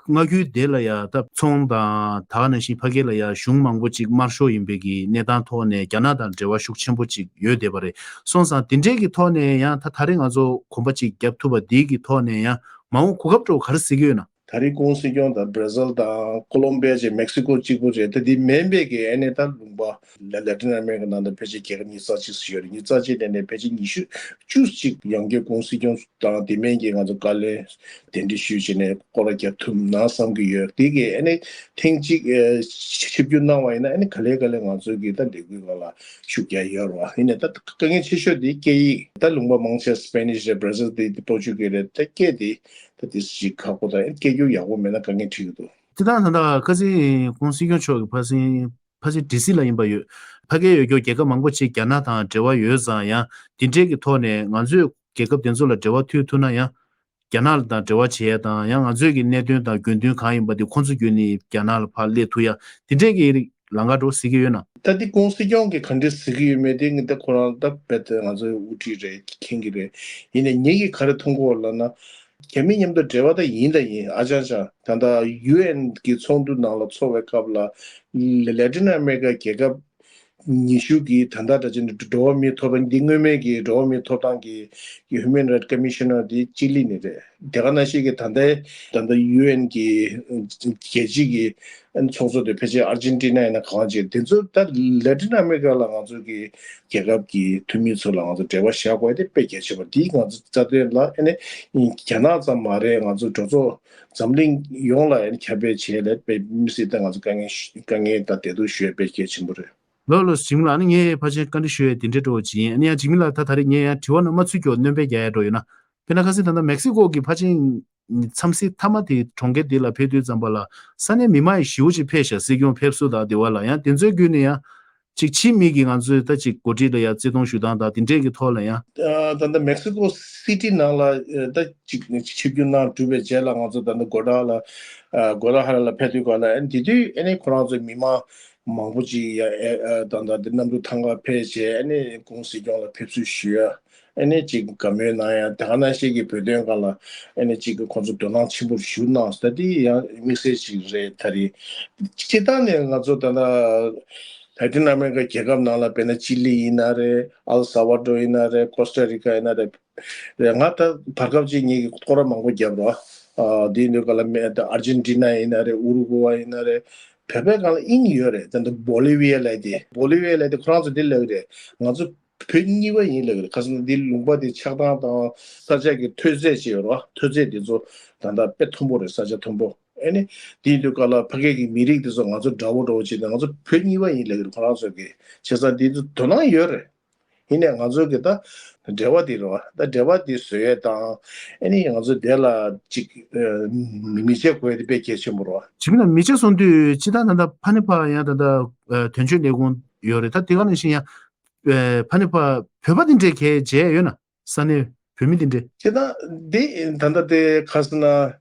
མངའ་ཁུལ་དེ་ལ་ཡ་ད་ཚོང་དང་ད་ག་ནང་བཞིན་ཕ་གི་ལ་ཡ་གཞུང་མང་པོ་ཅིག་དམར་ཤོག་ཡིན་པའི་གི་གནས་སྟངས་ཐོག་ནས་རྒྱ་ནག་དང་འབྲེལ་བ་ཤུགས་ཆེན་པོ་ཅིག་ཡོད་བསྡད་པ་རེད། སོང་ཙང་དེ་འདྲའི་གི་ཐོག་ནས་ཡང་ད་ད་རེས་ང་ཚོ་གོམ་པ་ཅིག་བརྒྱབ་ཐུབ་པ་འདི་གི་ཐོག་ནས་ཡང་མ་འོངས་གོ་སྐབས་འདྲ་བོ་ག་རེ་གཟིགས་ཀྱི་ཡོད་ན། ད་རེས་ཀུང་སྲིད་སྐྱོང་དང་བྷར་ཛིལ་དང་ཀོ་ལོམ་བི་ཡ་བཅས་མེག་སི་ཀོ་གཅིག་པུ་རེད། ད་འདི་མིན་པའི་གི་ཨ་ནི་ད་ལུང་པ་ལ་ལ་ཏིན་ཨ་མེ་རི་ཀ་ནང་དུ་ཕལ་ཆེར་རྒྱལ་ཁབ་ཉི་ཤུ་རྩ་གཅིག་ཙམ་ཡོད་རེད། ཉི་ཤུ་རྩ་གཅིག་ནས་ནས་ཕལ་ཆེར་ཉི་ཤུ་བཅུ་ཅིག་ཡང་སྒོས་ཀུང་སྲིད་སྐྱོང་དང་དེ་མིན་གྱི་ང་ཚོ་བཀའ་བློན་གདན་འདྲེན་ཞུས་བྱས་ནས་སྐོར་ར་རྒྱག་ཐུབ་ན་བསམ་གྱི་ཡོད། དེ་གི་ཨ་ནི་ཐེངས་གཅིག་ཨ་ཆིབས་བསྒྱུར་གནང་བ་ཡིན་ན་ཨ་ནི་ག་ལེ་ག་ལེ་ང་ཚོའི་གི་ད་ལས་འགུལ་སྒང་ལ་ཤུགས་རྒྱག་ཡོད་རེད་བ། ཡིན་ནའི་ད་དཀའ་ངལ་ཆེ་ཤོས་དེ་སྐད་ཡིག་ད་ལུང་པ་མང་ཆེ་སི་པེ་ནིཤ་རེད། བྷར་ཛིལ་དེ་པོར་ཅུ་གི་རེད། ད་སྐད་དེ་ད་དེ་ཞིག་ཁག་པོ། ད་སྐད་སྒྱུར་ཡག་པོ་མེད་ན་དཀའ་ངལ་འཕྲད་ཀྱི་འདུག་དེ་དང་ད་ལྟ་ཁ་སང་ཀུང་སྲིད་སྐྱོང་མཆོག་གིས་ཕ་སི་ཕ་སི་ཌི་སི་ལ་ཡིན་པ་ཡོད། ཕ་གིའི་ཡུལ་སྐྱོར་རྒྱལ་ཁབ་མང་པོ་ཅིག་རྒྱ་ནག་དང་འབྲེལ་བ་ཡོད་ཙང་ཡང་དེ་འདྲས་ཀྱི་ཐོག་ནས་ང་ཚོས་རྒྱལ་ཁབ་དེ་ཚོ་ལ་འབྲེལ་བ་མཐུད་ཐུབ་ན་ཡང་རྒྱ་ནག་དང་འབྲེལ་བ་བྱེད་ཡ་དང་། ཡང་ང་ཚོས་ཀྱི་གནད་དོན་དང་དགོས་འདུན་གང་ཡིན་པ་དེ་ཁོང་ཚོ་བརྒྱུད་ནས་རྒྱ་ནག་ལ་ཕར་སླེབས་ཐུབ་ཡ་དེ་འདྲས་ཀྱི་ལམ་ཁ་འདྲ་བོ་གཟིགས་ཀྱི་ཡོད་ན། ད་དེ་ཀུང་སྲིད་སྐྱོང་གིས་ག་འདྲས་གཟིགས་ཀྱི་ཡོད་མེད་དེ་ངས་ད་ཁོ་རང་ད་རྦད་དེ་ང་ཚོའི་དབུ་ཁྲིད་རེད། མཁྱེན་གྱི་རེད། ཡིན་ནའི་ངེད་ཀྱིས་ག་རེ་མཐོང་གི་ཡོད་ལབ་ན། རྒྱ་མི་མཉམ་དུ་འབྲེལ་བ་ད་ཡིན་ད་ཡིན། ཨ་ཅང་ཅང་ད་ལྟ་ཡུ་ཨེན་གྱི་ཚོགས་འདུ་ནང་ལ་ཚོགས་པའི་སྐབས་ལ་ལ་ལ་ཏིན་ཨ་མེ་རི་ཀ་རྒྱལ་ཁབ་ཉི་ཤུ་གི་ད་ལྟ་འདྲ་བྱས་ན་འགྲོ་བ་མིའི་ཐོབ་ཐང་འདི། སྔོན་མའི་གི་འགྲོ་བ་མིའི་ཐོབ་ཐང་གི་གི་ཧིའུ་མན་རའེ་ཊི་ཀོ་མི་ཤི་ནར་འདི་ཅི་ལི་ནས་རེད། དེ་ག་ནང་བཞིན་གྱི་ད་ལྟའི་ད་ལྟ་ཡུ་ཨེན་གྱི་རྒྱལ་སྤྱི་གི་ཚོགས་གཙོ་དེ་ཕལ་ཆེར་ཨར་ཇེན་ཊི་ན་ཡིན་ན་གང་ཅི། དེ་ཚོ་ད་ལ་ཏིན་ཨ་མེ་རི་ཀ་ལ་ང་ཚོ་གི་རྒྱལ་ཁབ་ཀྱི་འཐུས་མི་ཚོ་ལ་ང་ཚོ་འབྲེལ་བ་བཞག་དགོས་དེ་དཔེ་གལ་ཆེ་བ། འདིས་ང་ཚོ་རྩ་དོན་ལ་ཨ་ནི་རྒྱ་ནག་ཙམ་མ་རེད། ང་ཚོ་འགྲོ་ཚོགས་འཛམ་གླིང་ཡོངས་ལ་ཨ་ནི་ཁྱབ་སྤེལ་བྱེད་ལས་དཔེ་མི་སྲིད་ད་ང་ཚོ་དཀའ་ངལ་དཀའ་ངལ་དང་བདེ་སྡུག་ཞུ་ཡ་དཔེ་གལ་ཆེན་པོ་རེད། ལགས་ལགས། འཇིགས་མེད་ལགས། ཨ་ནི་ངས་ཕལ་ཆེར་བཀའ་འདྲི་ཞུ་ཡ་དེ་འདྲའི་འདྲ་བོ་ཅིག་ཡིན། ཨ་ནི་ཡང་འཇིགས་མེད་ལགས་ད་ད་རེས་ངས་ཡང་དྲི་བ་ནང་མ་ཚུད་ཀྱོག་སྣོན་པ་རྒྱག་ཡ་འདྲ་བོ་ཡོད་ན། དཔེར་ན་ཁ་སང་ད་ལྟ་མེག་སི་ཀོ་གི་ཕལ་ཆེར་འཚམས་གཟིགས་མཐའ་མ་དེ་གྲོང་ཁྱེར་འདི་ལ་ཕེབས་དུས་ཙམ་པ་ལ་ས་གནས་མི་མང་ཡང་ཞེ་པོ་ཅིག་ཕེབས་ཤག་སྲིད་སྐྱོང་ཕེབས་བསུ་དང་དེ་བ་ལ། ཡང་དེ་ཚོའི་བརྒྱུད་ནས་ཡང་ཅིག་ཕྱིའི་མི་གིས་ང་ཚོའི་ད་ཅིག་གོ་སྒྲིག་ལ་ཡང་བརྩི་མཐོང་ཞུ་སྟངས་དང་དེ་འདྲས་ཀྱི་ཐོག་ལ་ཡང་། ཨ་ད་ལྟ་མེག་སི་ཀོ་སི་ཊི་ནང་ལ་ཨ་ད་ཅིག་ཆིབས་བསྒྱུར་གནང་གྲུབ་པའི་རྗེས་ལ་ང་ཚོ་ད་ལྟ་གོ་ཌ་ལ་ཨ་གོ་ཌ་ཧ་ར་ལ་ཕེབས་དུས་ག་ལ་ཨ་དེ་དུས་ཨ་ནི་ཁོ་རང་ཚོའི་མི་མང་མང་པོ་ཅིག་ཡ་ཨེ་ཨ་ད་ལྟ་དེ་གནམ་གྲུ་ཐང་ག་ཕེབས་བྱས་ཨ་ནི་ཀུང་སྲིད་སྐྱོང་ལ་ཕེབས་བསུ་ཞུ་ཡ། ཨ་ནི་ཅིག་དགའ་མོས་གནང་ཡ། དེ་ག་ནང་བཞིན་གྱི་བོད་དོན་སྒང་ལ་ཨ་ནི་ཅིག་ཁོང་ཚོ་དོ་སྣང་ཆེན་པོ་ཞུ་གནང་། ད་དེ་ཡང་དམིགས་བསལ་ཅིག་རེད། ད་རེས་སྤྱིར་བཏང་ནས་ང་ཚོ་ད་ལྟ་ལ་ཏིན་ཨ་མེ་རི་ཀ་རྒྱལ་ཁབ་ནང་ལ་དཔེར་ན་ཅི་ལི་ཡིན་ན་རེད། ཨལ་ས་བ་ཌོར་ཡིན་ན་རེད། ཀོ་སྟ་རི་ཀ་ཡིན་ན་རེད། རེད། ང་ད་བར་སྐབས་ཅིག་ངེད་ཀྱིས་སྐོར་ར་མང་པོ་བརྒྱབ་རོགས། ཨ་དེ་ཡིན་དུས་ག་ལ་མེད་ད་ཨར་ཇེན་ཊི་ན་ཡིན་ན་རེད། ཨུ་རུ་གུ་ཝེ་ཡིན་ན་རེད། བོད་པའི་སྒང་ལ་དབྱིངས་ཡོད་རེད། ད་ལྟ་བོ་ལི་བི་ཡ་ལབ་དེ། བོ་ལི་བི་ཡ་ལབ་དེ་ཁོ་རང་ཚོ་དེ་ལབ་ཀྱི་རེད། ང་ཚོ་བོད་གཉིས་པ་ཡིན་ལབ་ཀྱི་རེད། ཁ་སང་འདི་ལུང་པ་དེ་ཆགས་སྟངས་དང་ས་ཆ་གི་ཐོན་རྫས་ཅིག་ཡོད་རེད་བ། ཐོན་རྫས་དེ་ཚོ་ད་ལྟ་དཔེ་མཐོན་པོ་རེད། ས་ཆ་མཐོན་པོ། ཨ་ནི་དེ་ཡིན་དུས་ག་ལ་ཕ་གི་གི་མི་རིགས་དེ་ཚོ་ང་ཚོ་འདྲ་བོ་འདྲ་བོ་བྱས་ནས་ང་ཚོ་བོད་གཉིས་པ་ཡིན་ལབ་ཀྱི་རེད། ཁོ་རང་ཚོ་གི་བྱས་ཙང་དེ་ཚོ་དོ་སྣང་ཡོད་རེད། ཡིན་ནའི་ང་ཚོ་གི་ད་འབྲེལ་བ་དེ་རེད་བ། ད་འབྲེལ་བ་དེ་བཟོ་ཡས་དང་ཨ་ནི་ང་ཚོ་དེ་ལ་ཅིག་ཨ་མི་མི་བྱེད་དགོས་ཡས་དེ་དཔེ་གལ་ཆེན་པོ་རེད་བ། འཇིགས་མེད་ལགས། མི་བྱེད་གསུང་དུས་སྤྱིར་བཏང་ད་ལྟ་ཕ་ནི་ཕ་ཡང་ད་ལྟ་ཨ་དོན་གཅོད་ལས་ཁུངས་ཡོད་རེད། ད་དེ་ག་ནང་བཞིན་ཡང་ཨ་ཕ་ནི་ཕ་བོད་པ་དེ་འདྲས་གལ་མཇལ་ཡོད་ན། ས་གནས་བོད་མི་དེ་འདྲས། ཁྱེད་ད་འདི་ད་ལྟ་དེ་ག་ཟེར་ན་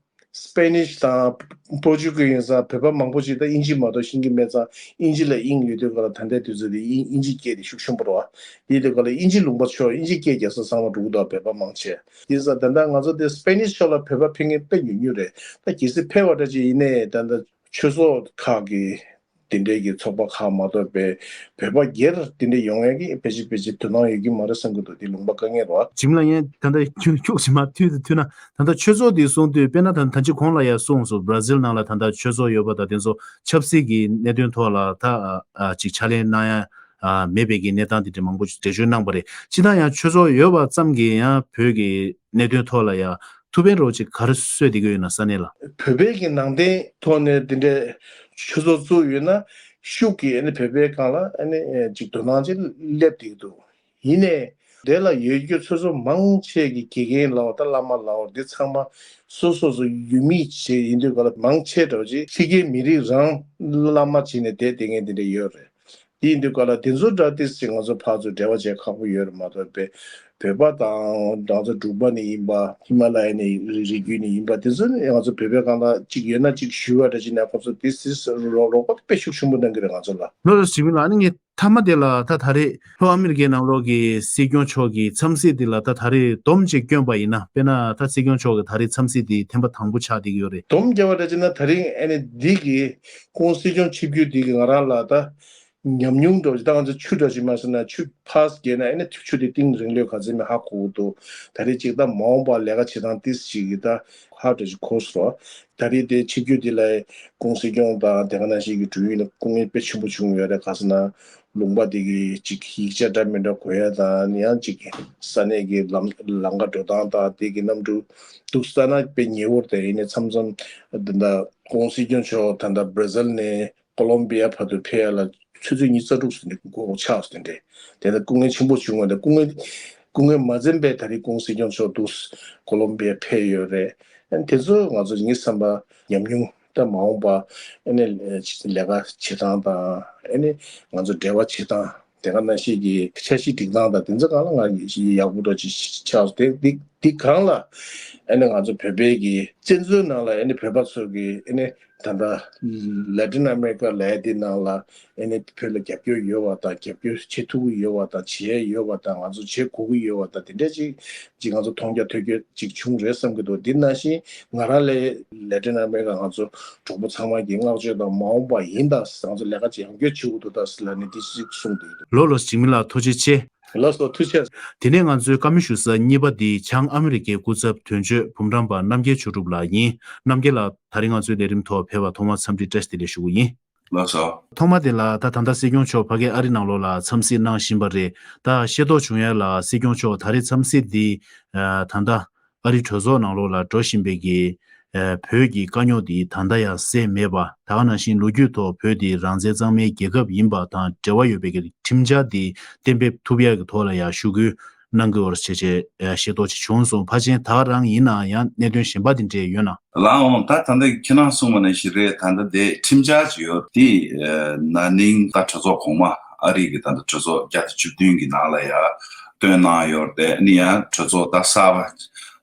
སི་པེ་ནིཤ་དང་པོར་ཅུ་གི་ཡིན་ཙང་བོད་པ་མང་པོ་ཞིག་ད་དབྱིན་ཇི་མ་གཏོགས་ཤེས་ཀྱི་མེད་ཙང་། དབྱིན་ཇི་ལ་དབྱིངས་ཡོད་དུས་ག་ལ་ད་ལྟའི་དུས་ཚོད་དེ་དབྱིན་དབྱིན་ཇི་སྐད་དེ་ཤུགས་ཆེན་པོ་རེད་བ། དེའི་དུས་ག་ལ་དབྱིན་ཇི་ལུང་པ་ཕྱོགས་དབྱིན་ཇི་སྐད་རྒྱག་ས་ཚང་མ་འགྲོ་གི་འདུག་བོད་པ་མང་ཆེ། དེ་ཙང་ད་ལྟ་ང་ཚོ་དེ་སི་པེ་ནིཤ་ཕྱོགས་ལ་བོད་པ་ཕེབས་མཁན་དཔེ་ཉུང་ཉུང་རེད། ད་གལ་སྲིད་ཕེབས་པ་འདྲ་ཅིག་ཡིན་ནའི་ད་ལྟ་ཆོས་ཚོགས་ཁག་གི་དེ་འདྲའི་གི་ཚོགས་པ་ཁག་མ་གཏོགས་པའི་བོད་པ་སྒེར་དེ་འདྲ་ཡོང་ཡས་ཀྱི་ཕལ་ཆེར་ཕལ་ཆེར་དོ་སྣང་ཡོད་ཀྱི་མ་རེད་བསམ་གྱི་འདུག་དེ་ལུང་པ་དཀའ་ངལ་རེད་བ། འཇིགས་མེད་ལགས། ངས་ད་ལྟ་ཁྱུག་ཁྱུག་ཅིག་མར་མཐུད་དུ་མཐུད་ན། ད་ལྟ་ཆོས་ཚོགས་འདི་གསུང་དུས་དཔེར་ན་ད་ད་ཅི་གོང་ལ་ཡང་གསུངས་སོང་། བྷ་ར་ཟིལ་ནང་ལ་ད་ལྟ་ཆོས་ཚོགས་ཡོད་པ་དང་དེ་ཚོ་ཆབ་སྲིད་ཀྱི་གནད་དོན་ཐོག་ལ་ད་ཨ་ཅིག་ཕྱག་ལས་གནང་ཡ་ ཨ་མེད་པའི་གི་གནས་སྟངས་དེ་འདྲ་མང་པོ་འགྲེལ་བརྗོད་གནང་པ་རེད། སྤྱིར་བཏང་ཡང་ཆོས་ཚོགས་ཡོད་པ་ཙམ་གྱིས་ཡང་བོད་ཀྱི་གནད་དོན་ཐོག་ལ་ཡང་ཐུགས་ཕན་རོགས་ཅིག་ག་རེ་གསོས་བསྡད་ཀྱི་ཡོད་ན། ས་གནས་ལ། བོད་པའི་གི་ནང་བསྟན་ཐོག་ནས་དེ་འདྲའི་ཆོས་ཚོགས་བཙུགས་ཡོད་ན་ཤུགས་ཀྱིས་ཨ་ནི་བོད་པའི་སྒང་ལ་ཨ་ནི་ཅིག་དོ་སྣང་ཅིག་སླེབས་བསྡད་ཀྱི་འདུག། ཡིན་ནའི་དེ་ལ་ཡོད་རྒྱུ་ཚོད་ཚོད་མང་ཆེ་གི་དགེ་རྒན་ལའོ་ད་བླ་མ་ལའོ་འདི་ཚང་མ་སོ་སོ་སོ་ཡུལ་མི་བྱས་ཡིན་དུས་ག་ལ་མང་ཆེ་འདྲ་བོ་ཅིག་ཕྱི་རྒྱལ་མི་རིགས་རང་བླ་མ་བྱས་ནས་བསྡད་བསྡད་མཁན་དེ་འདྲ་ཡོད་རེད། དེ་ཡིན་དུས་ག་ལ་དེ་ཚོ་འདྲ་ཏིས་ཅིག་ང་ཚོ་ཕར་ཚུར་འབྲེལ་བ་བྱེད་ཁག་པོ་ཡོད་རེད་མ་གཏོགས་པའི་བོད་པ་དང་ང་ཚོ་འབྲུག་པ་ནས་ཡིན་པ་ཧི་མ་ལ་ཡ་ནས་རི་རྒྱུད་ནས་ཡིན་པ་དེ་ཚོ་ནི་ང་ཚོ་བོད་པའི་སྒང་ལ་ཅིག་ཡོད་ན་ཅིག་ཞུ་བ་འདྲ་ཅིག་ན་ཁོ་ཚོ་དེ་སྲིད་རོགས་རོགས་པ་དཔེ་ཤུགས་ཆེན་པོ་གནང་གི་རེད་ང་ཚོ་ལ། ལོ་ལོ་ཞིག་མི་ལ་ཨ་ནི་ངས་མཐའ་མ་དེ་ལ་ད་ད་རེས་ལྷོ་ཨ་མི་རི་ཀའི་ནང་ལོགས་ཀྱི་སྲིད་སྐྱོང་མཆོག་གི་འཚམས་གཟིགས་འདི་ལ་ད་ད་རེས་སྡོམ་ཅིག་བསྐྱོན་པ་ཡིན་ན། དཔེར་ན་ད་སྲིད་སྐྱོང་མཆོག་གི་ད་རེས་འཚམས་གཟིགས་འདི་ཐེངས་མ་དང་པོ་ཆགས་བསྡད་ཀྱི་ཡོད་རེད། སྡོམ་བརྒྱབ་པ་འདྲ་བྱས་ན་ད་རིང་ཨ་ནི་འདི་གི་སྐུ་ངོ་སྲིད་སྐྱོང་ཆིབས་བསྒྱུར་འདི་གི་ང་རང་ལ་ད་ཉམས་མྱོང་འདྲ་བོ་ཞིག་ད་ང་ཚོ་ཆུ་འདྲ་བོ་ཞིག་མ་ཟེར་ན་ཆུ་ཕར་བརྒལ་ན་ཨ་ནི་ཆུ་དེ་གཏིང་རིང་ལོས་ག་ཚོད་མེད་ཧ་གོ་གི་འདུག། ད་རེས་ཅིག་ད་མ་འོངས་པ་ལས་ཀ་བྱེད་སྟངས་ཏིས་ཞིག་གི་ད་ཧ་འདྲ་ཞིག་གོ་སོང་། ད་རེས་དེ་ཆིབས་བསྒྱུར་འདི་ལ་ཁོང་སྲིད་སྐྱོང་དང་དེ་ག་ནང་བཞིན་གྱི་དྲུང་ཡིག་ལ་སྐུ་ངལ་དཔེ་ཆེན་པོ་བྱུང་ཡོད་རེད། ག་ཟེར་ན་ལུང་པ་འདི་གི་ཅིག་ཡིག་ཆ་འདྲ་མི་འདྲ་དགོས་ཡ་དང་ཡང་ཅིག་ས་གནས་ཀྱི་ལམ་ལམ་ཁ་འགྲོ་སྟངས་དང་དེ་གི་གནམ་གྲུ་འདུག་ས་ན་དཔེ་ཉེ་བོར་དེ་ཡིན་ནའི་མཚམས་མཚམས་ད་ལྟ་ཁོང་སྲིད་སྐྱོང་མཆོག་ད་ལྟ་བྷར་ཛིལ་ནས་ཀོ་ལོམ་བི་ཡ་བར་དུ་ཕེབས་ཡ་ལ་ཆུ་ཚོད་ཉི་ཤུ་རྩ་དྲུག་ཙམ་གྱི་འགོར་ཆགས་སོང་། དེ་འདྲས་དེ་ལ་སྐུ་ངལ་ཆེན་པོ་བྱུང་བ་དང་སྐུ་ངལ་སྐུ་ངལ་མ་འཛེམས་པའི་ད་རེས་ཁོང་སྲིད་སྐྱོང་མཆོག་འདུག་ཀོ་ལོམ་བི་ཡ་ཕེབས་ཡོད་རེད། ཨ་ནི་དེ་ཚོ་ང་ཚོ་ངའི་བསམ་པ་ཉམས་མྱོང་ད་མ་འོངས་པ་ཨ་ནི་ལས་ཀ་བྱེད་སྟངས་དང་ཨ་ནི་ང་ཚོ་འབྲེལ་བ་བྱེད་སྟངས་དེ་ག་ནང་བཞིན་གྱི་འཆར་གཞི་སྒྲིག་སྟངས་དང་དེ་ཚོ་གང་ལ་ང་ཡག་པོ་འདྲ་ཅིག་ཆགས་སོང་། དེ་འདི་འདི་གང་ལ་ཨ་ནི་ང་ཚོ་བོད་པའི་གི་བཙན་བྱོལ་ནང་ལ་ཨ་ནི་བོད་པ་ཚོ་གི་ཨ་ནི་ད་ལྟ་ལ་ཏིན་ཨ་མེ་རི་ཀ་ལབ་ཡ་དེ་ནང་ལ་ཨ་ནི་བོད་ལ་རྒྱབ་སྐྱོར་ཡོད་པ་དང་རྒྱབ་སྐྱོར་བྱེད་ཐུབ་ཀྱི་ཡོད་པ་དང་བྱེད་ཡ་ཡོད་པ་དང་ང་ཚོ་བྱེད་དགོས་ཀྱི་ཡོད་པ་དང་དེ་འདྲ་ཅིག་ཅིག་ང་ཚོ་མཐོང་རྒྱ་ཐོས་རྒྱ་ཅིག་བྱུང་རེད་བསམ་གྱི་འདུག། དེ་ནང་བཞིན་ང་རང་ལ་ལ་ཏིན་ཨ་མེ་རི་ཀ་ང་ཚོ་གྲོགས་པོ་ཚང་མ་གིས་བསྔགས་བརྗོད་དང་མ་འོངས་པ་ཡིན་ད་ང་ཚོ་ལས་ཀ་ཅིག་ཡང་བསྐྱར་བྱེད་དགོས་འདུག་ད་ཟེར་ལབ་ནས་དེ་ཅིག་གསུངས་བསྡད་ཀྱི་འདུག། ལོ་ལོ་འཇིགས་མེད་ལགས་ཐུགས་རྗེ་ཆེ། ལགས་སོ་ཐུགས་རྗེ་ཆེ། དེ་ནས་ང་ཚོའི་བཀའ་མོལ་ཞུ་ས་གཉིས་པ་འདི་བྱང་ཨ་མི་རི་ཀའི་སྐུ་ཚབ་དོན་གཅོད་འབུམ་རམས་པ་རྣམ་རྒྱལ་ཆོས་གྲུབ་ལགས་ཡིན། རྣམ་རྒྱལ་ལགས་ད་རིང་ང་ཚོའི་ལས་རིམ་ཐོག་ཕེབས་པར་ཐོག་མར་འཚམས་འདྲི་བཀྲ་ཤིས་བདེ་ལེགས་ཞུ་གི་ཡིན། ལགས་སོ། ཐོག་མ་དེ་ལ་ད་ད་ལྟ་སྲིད་སྐྱོང་མཆོག་ཕ་གིའི་ཨ་རི་ནང་ལོགས་ལ་འཚམས་གཟིགས་གནང་བཞིན་པ་རེད། ད་ཤེས་རྟོགས་བྱུང་ཡ་ལ་སྲིད་སྐྱོང་མཆོག་ད་རེས་འཚམས་གཟིགས་འདི་ད་ལྟ་ཨ་རི་གྲོས་ཚོགས་ནང་ལོགས་ལ་འགྲོ་བཞིན་པའི་གི་བོད་ཀྱི་དཀའ་རྙོག་འདི་ད་ལྟ་ཡང་སེལ་མེད་པ། ད་ག་ནང་བཞིན་ལོ་རྒྱུས་ཐོག་བོད་འདི་རང་བཙན་གཙང་མའི་རྒྱལ་ཁབ་ཡིན་པ་དང་འབྲེལ་བ་ཡོད་པའི་གི་ཁྲིམས་འཆར་འདི་གཏན་འབེབས་ཐུབ་ཡ་གི་ཐོག་ལ་ཡང་ཞུ་སྐུལ་གནང་དགོས་པར་བྱས་བྱས་ཤེས་རྟོགས་ཅིག་བྱུང་སོང་། ཕལ་ཆེར་ད་ག་རང་ཡིན་ན་ཡང་གནད་དོན་གཞན་པ་དེ་འདྲས་ཡོད་ན། ལགས་འོང་། ད་ད་ལྟ་ཁྱེད་རང་གསུངས་པ་ནང་བཞིན་རེད། ད་ལྟ་དེ་ཁྲིམས་འཆར་ཅིག་ཡོད་དེ། ན་ནིང་ད་གྲོས་ཚོགས་གོང་མ་ཨ་རི་གི་ད་ལྟ་གྲོས་ཚོགས་བརྒྱ་དང་བཅུ་བདུན་གི་ནང་ལ་ཡང་བཏོན་གནང་ཡོད་རེད་དེ། ཨ་ནི་ཡང་གྲོས་ཚོགས་ད་གསར་པ་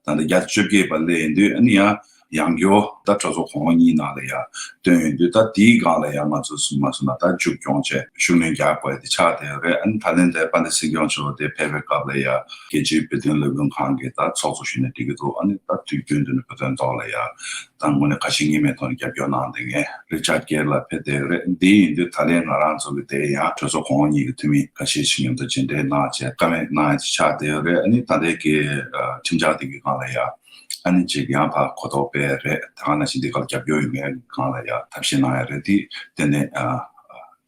ད་ལྟ་བརྒྱ་དང་བཅོ་བརྒྱད་པ་སླེབས་ཡིན་དུས་ཨ་ནི་ཡང་ཡང་བསྐྱར་ད་གྲོས་ཚོགས་གོང་འོག་གཉིས་ནང་ལ་ཡང་བཏོན་ཡོད་དུས་ད་དེའི་སྒང་ལ་ཡང་ང་ཚོ་སུ་མ་སུ་ན་ད་མཇུག་སྐྱོང་བྱས་ཤུགས་སྣོན་རྒྱག་དགོས་དེ་ཆགས་བསྡད་ཡོད་རེད། ཨ་ནི་ད་ལན་དེ་དཔལ་ལྡན་སྲིད་སྐྱོང་མཆོག་དེ་ཕེབས་པའི་སྐབས་ལ་ཡང་རྒྱལ་སྤྱིའི་བོད་དོན་ལས་འགུལ་ཁང་གི་ད་ཚོགས་གཙོ་ཞུས་ནས་འགྲིག་གི་འདུག། ཨ་ནི་ད་དུས་རྒྱུན་དུ་ནི་བོད་དོན་ཐོག་ལ་ཡང་ད་དངོས་གནས་ཁ་ཞེ་གཉིས་མེད་ཐོག་ནས་རྒྱབ་སྐྱོར་གནང་བསྡད་མཁན་རི་ཅར་གྷེར་ལགས་ཕེབས་བསྡད་ཡོད་རེད། འདི་ཡིན་དུས་ད་ལན་ང་རང་ཚོ་གི་དེ་ཡང་གྲོས་ཚོགས་གོང་འོག་གཉིས་ཀྱི་འཐུས་མི་ཁ་ཤས་ཤིག་མཉམ་དུ་མཇལ་འཕྲད་གནང་བྱས་བཀའ་མོལ་གནང་ཡ་ཅིག་ཆགས་བསྡད་ཡོད་རེད། ཨ་ནི་ད་ལྟའི་གི་ཁྲིམས་འཆར་འདི་གི་སྒང་ལ་ཡང་ཨ་ནི་ཅིག་ཡང་ཕར་གོ་རྟོགས་སྤེལ་རེད། ད་ག་ནང་བཞིན་འདི་ག་ལ་རྒྱབ་སྐྱོར་ཡོད་མཁན་སྒང་ལ་ཡང་ཐབས་ཤེས་གནང་ཡ་རེད། དེ་དེ་ནས་ཨ་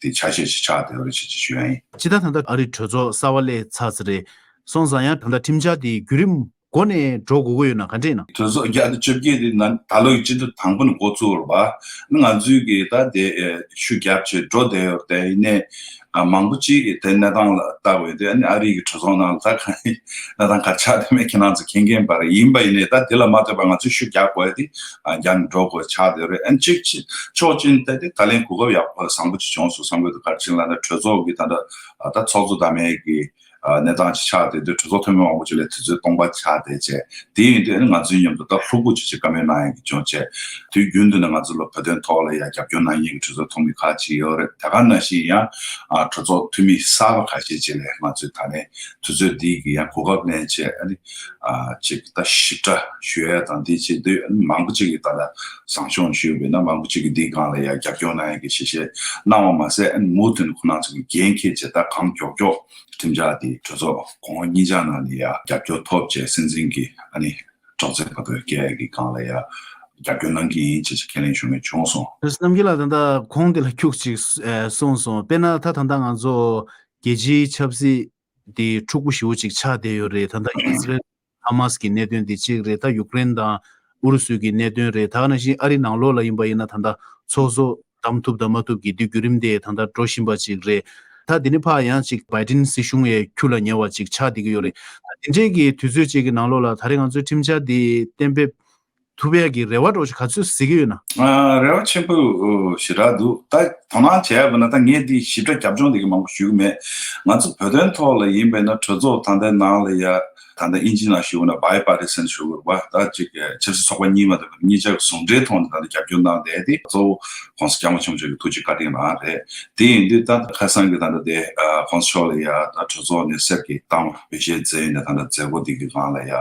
དེ་ཆ་ཤས་ཤིག་ཆགས་བསྡད་ཡོད་རེད་ཅེས་ཅིག་ཞུ་ཡ་ཡིན། སྤྱིར་བཏང་ད་ལྟ་ཨ་རིའི་གྲོས་ཚོགས་གསར་པ་སླེབས་ཚར་ཚར་རེད། སོང་ཙང་ཡང་ད་ལྟ་ཁྲིམས་འཆར་དེ་བརྒྱུད་རིམ་སྒོ་ནས་འགྲོ་དགོས་ཀྱི་ཡོད་ན་ག་འདྲས་ཡིན་ན། གྲོས་ཚོགས་བརྒྱ་དང་བཅོ་བརྒྱད་དེ་ན་ད་ལོའི་སྤྱི་ཟླ་དང་པོ་ནས་འགོ་བཙུགས་རེད་པ། ང་ཚོས་གི་ད་དེ་ཤུགས་རྒྱབ་བྱས་འགྲོ་བསྡད་ཡོད་རེད། ཡིན་ནའི་ཨ་མང་པོ་ཅིག་གིས་དེ་གནས་སྟངས་ལ་ལྟ་དགོས་དེ། ཨ་ནི་ཨ་རི་གི་གྲོས་ཚོགས་ནང་ལ་ད་ག་གནས་སྟངས་ག་ཆགས་བསྡད་མེད་ཁྱེད་རང་ཚོ་མཁྱེན་མཁྱེན་པ་རེད། ཡིན་པ་ཡིན་ནའི་ད་དེ་ལ་མ་ལྟོས་པར་ང་ཚོས་ཤུགས་རྒྱག་དགོས་དེ་རྒྱག་ནས་འགྲོ་དགོས་ཆགས་བསྡད་ཡོད་རེད། ཨ་ནི་གཅིག་ཕྱོགས་གཅིག་ནས་ད་དེ་ད་ལན་གོ་སྐབས་ཡག་པོ་བཟང་པོ་ཅིག་བྱུང་སོང་བསམ་གྱི་འདུག། ག་རེ་ཅིག་ལབ་ན་གྲོས་ཚོགས་ཀྱི་ད་ལྟ་ད་ཚོགས་གཙོ་དང་མའི་གི་གནས་སྟངས་ཅིག་ཆགས་བསྡད་དུས་གྲོས་ཚོགས་འཐུས་མི་མང་པོ་ཅིག་ལ་དུས་ཚོད་སྟོང་པ་ཆགས་བསྡད་བྱས། དེ་ཡིན་དུས་ང་ཚོའི་མཉམ་དུ་ད་ལྷུག་པོ་ཅིག་ཅིག་བཀའ་མོལ་གནང་ཡག་གི་བྱུང་བྱས། དུས་རྒྱུན་དུ་ནས་ང་ཚོ་ལ་བོད་དོན་ཐོག་ལ་ཡང་རྒྱབ་སྐྱོར་གནང་མཁན་གྱི་གྲོས་ཚོགས་ཐོག་མི་ཁག་ཅིག་ཡོད་རེད། དེ་ག་ནང་བཞིན་ཡང་གྲོས་ཚོགས་འཐུས་མི་གསར་པ་ཁ་ཤས་ཅིག་ལ་ང་ཚོས་ད་ནས་དུས་ཚོད་འདི་གི་ཡང་གོ་སྐབས་ལེན་བྱས། ཨ་ནི་ཅིག་ད་ཞིབ་ཕྲ་ཞུ་ཡ་དང་འདི་བྱེད་དུས་མང་པོ་ཅིག་གིས་ད་ལྟ་བཟང་ཤོས་ཞུས་པས་ན་མང་པོ་ཅིག་གིས་འདིའི་སྒང་ལ་ཡང་རྒྱབ་སྐྱོར་གནང་ཡ་གི་ཞལ་བཞེས་གནང་བ་མ་ཟད། ཨ་ནི་མུ་མཐུད་ནས་ཁོ་རང་ཚོ་གི་འགན་འཁྱེར་བྱས་ད་གང་མགྱོགས་མགྱོགས་ཁྲིམས་འཆར་དེ་གྲོས་ཚོགས་གོང་འོག་གཉིས་ཆ་ནང་ནས་ཡང་རྒྱབ་སྐྱོར་ཐོབ་བྱས་སྲིད་འཛིན་གྱི་ཨ་ནི་གྲོགས་མཛད་བར་དུ་སྐྱེལ་ཡ་གི་སྒང་ལ་ཡང་རྒྱབ་སྐྱོར་གནང་གི་ཡིན་ཅེས་ཁས་ལེན་ཞུ་མཁན་བྱུང་སོང་། རྣམ་རྒྱལ་ལགས་ད་ལྟ་གོང་དེ་ལ་ཁྱུག་ཅིག་གསུངས་སོང་། དཔེར་ན་ད་ད་ལྟ་ང་ཚོ་ རྒྱལ་སྤྱིའི་ཆབ་སྲིད་དེ་འཁྲུག་པོ་ཞེ་པོ་ཅིག་ཆགས་བསྡད་ཡོད་རེད། ད་ལྟ་ཨི་སི་རེལ་ཧ་མ་སི་གི་གནད་དོན་དེ་གཅིག་རེད། ད་ཡུཀ་རེན་དང་ཨུ་རུ་སུ་གི་གནད་དོན་རེད། ད་ག་ནང་བཞིན་ཨ་རི་ནང་ལོགས་ལ་ཡིན་པ་ཡིན་ན་ད་ལྟ་ཚོགས་གཙོ་བདམས་ཐུབ་དང་མ་ཐུབ་ཀྱི་དེ་བརྒྱུད་རིམ་དེ་ད་ལྟ་འགྲོ་བཞིན་པ་ཅིག་རེད། ད་དེ་ནས་ཕར་ཡང་ཅིག་བྷའི་ཌེན་སྲིད་གཞུང་ཡང་འཁྱུག་ལ་ཉེ་བ་ཅིག་ཆགས་བསྡད་ཀྱི་ཡོད་རེད། ད་དེ་འདྲའི་གི་དུས་ཚོད་ཅིག་གི་ནང་ལོགས་ལ་ད་རེས་ང་ཚོའི་ཁྲིམས་འཆར་འདི་གཏན་འབེབས་ཐུབ་ཡག་གི་རེ་བ་འདྲ་བོ་ཞིག་ག་ཚོད་གཟིགས་ཀྱི་ཡོད་ན། ཨ། རེ་བ་ཆེན་པོ་ཞེ་དྲག་འདུག་ད་དོ་སྣང་བྱས་པ་ན་ད་ངས་འདི་ཞིབ་ཕྲ་རྒྱབ་ལྗོངས་འདི་གི་མང་པོ་ཞུ་གི་མེད། ང་ཚོ་བོད་དོན་ཐོག་ལ་ཡིན་པས་ན་གྲོས་ཚོགས་ད་ལྟའི་ནང་ལ་ཡ། ད་ལྟ་ཨིན་ཇི་ནང་ཞུ་བ་ན་bi partisan ཞུ་དགོས་པ། ད་ཅིག་ཆབ་སྲིད་ཚོགས་པ་གཉིས་མ་གཏོགས་གཉིས་ཆ་གི་ཟུང་འབྲེལ་ཐོག་ནས་ད་ལྟ་རྒྱབ་སྐྱོར་གནང་བསྡད་དེ་གཙོ་བོ་༸གོང་ས་༸སྐྱབས་མགོན་ཆེན་པོ་མཆོག་གི་ཐུགས་རྗེ་བཀའ་དྲིན་རང་རེད། དེ་ཡིན་དུས་ད་ཁ་སང་གི་ད་ལྟ་དེ་༸གོང་ས་མཆོག་ལ་ཡ་ད་གྲོས་ཚོགས་ནས་གསེར་གྱི་གཏམ་འོས་བཤད་མཛད་ཡིན་ན་ད་ལྟ་མཛད་སྒོ་འདི་གི་སྒང་ལ་ཡ།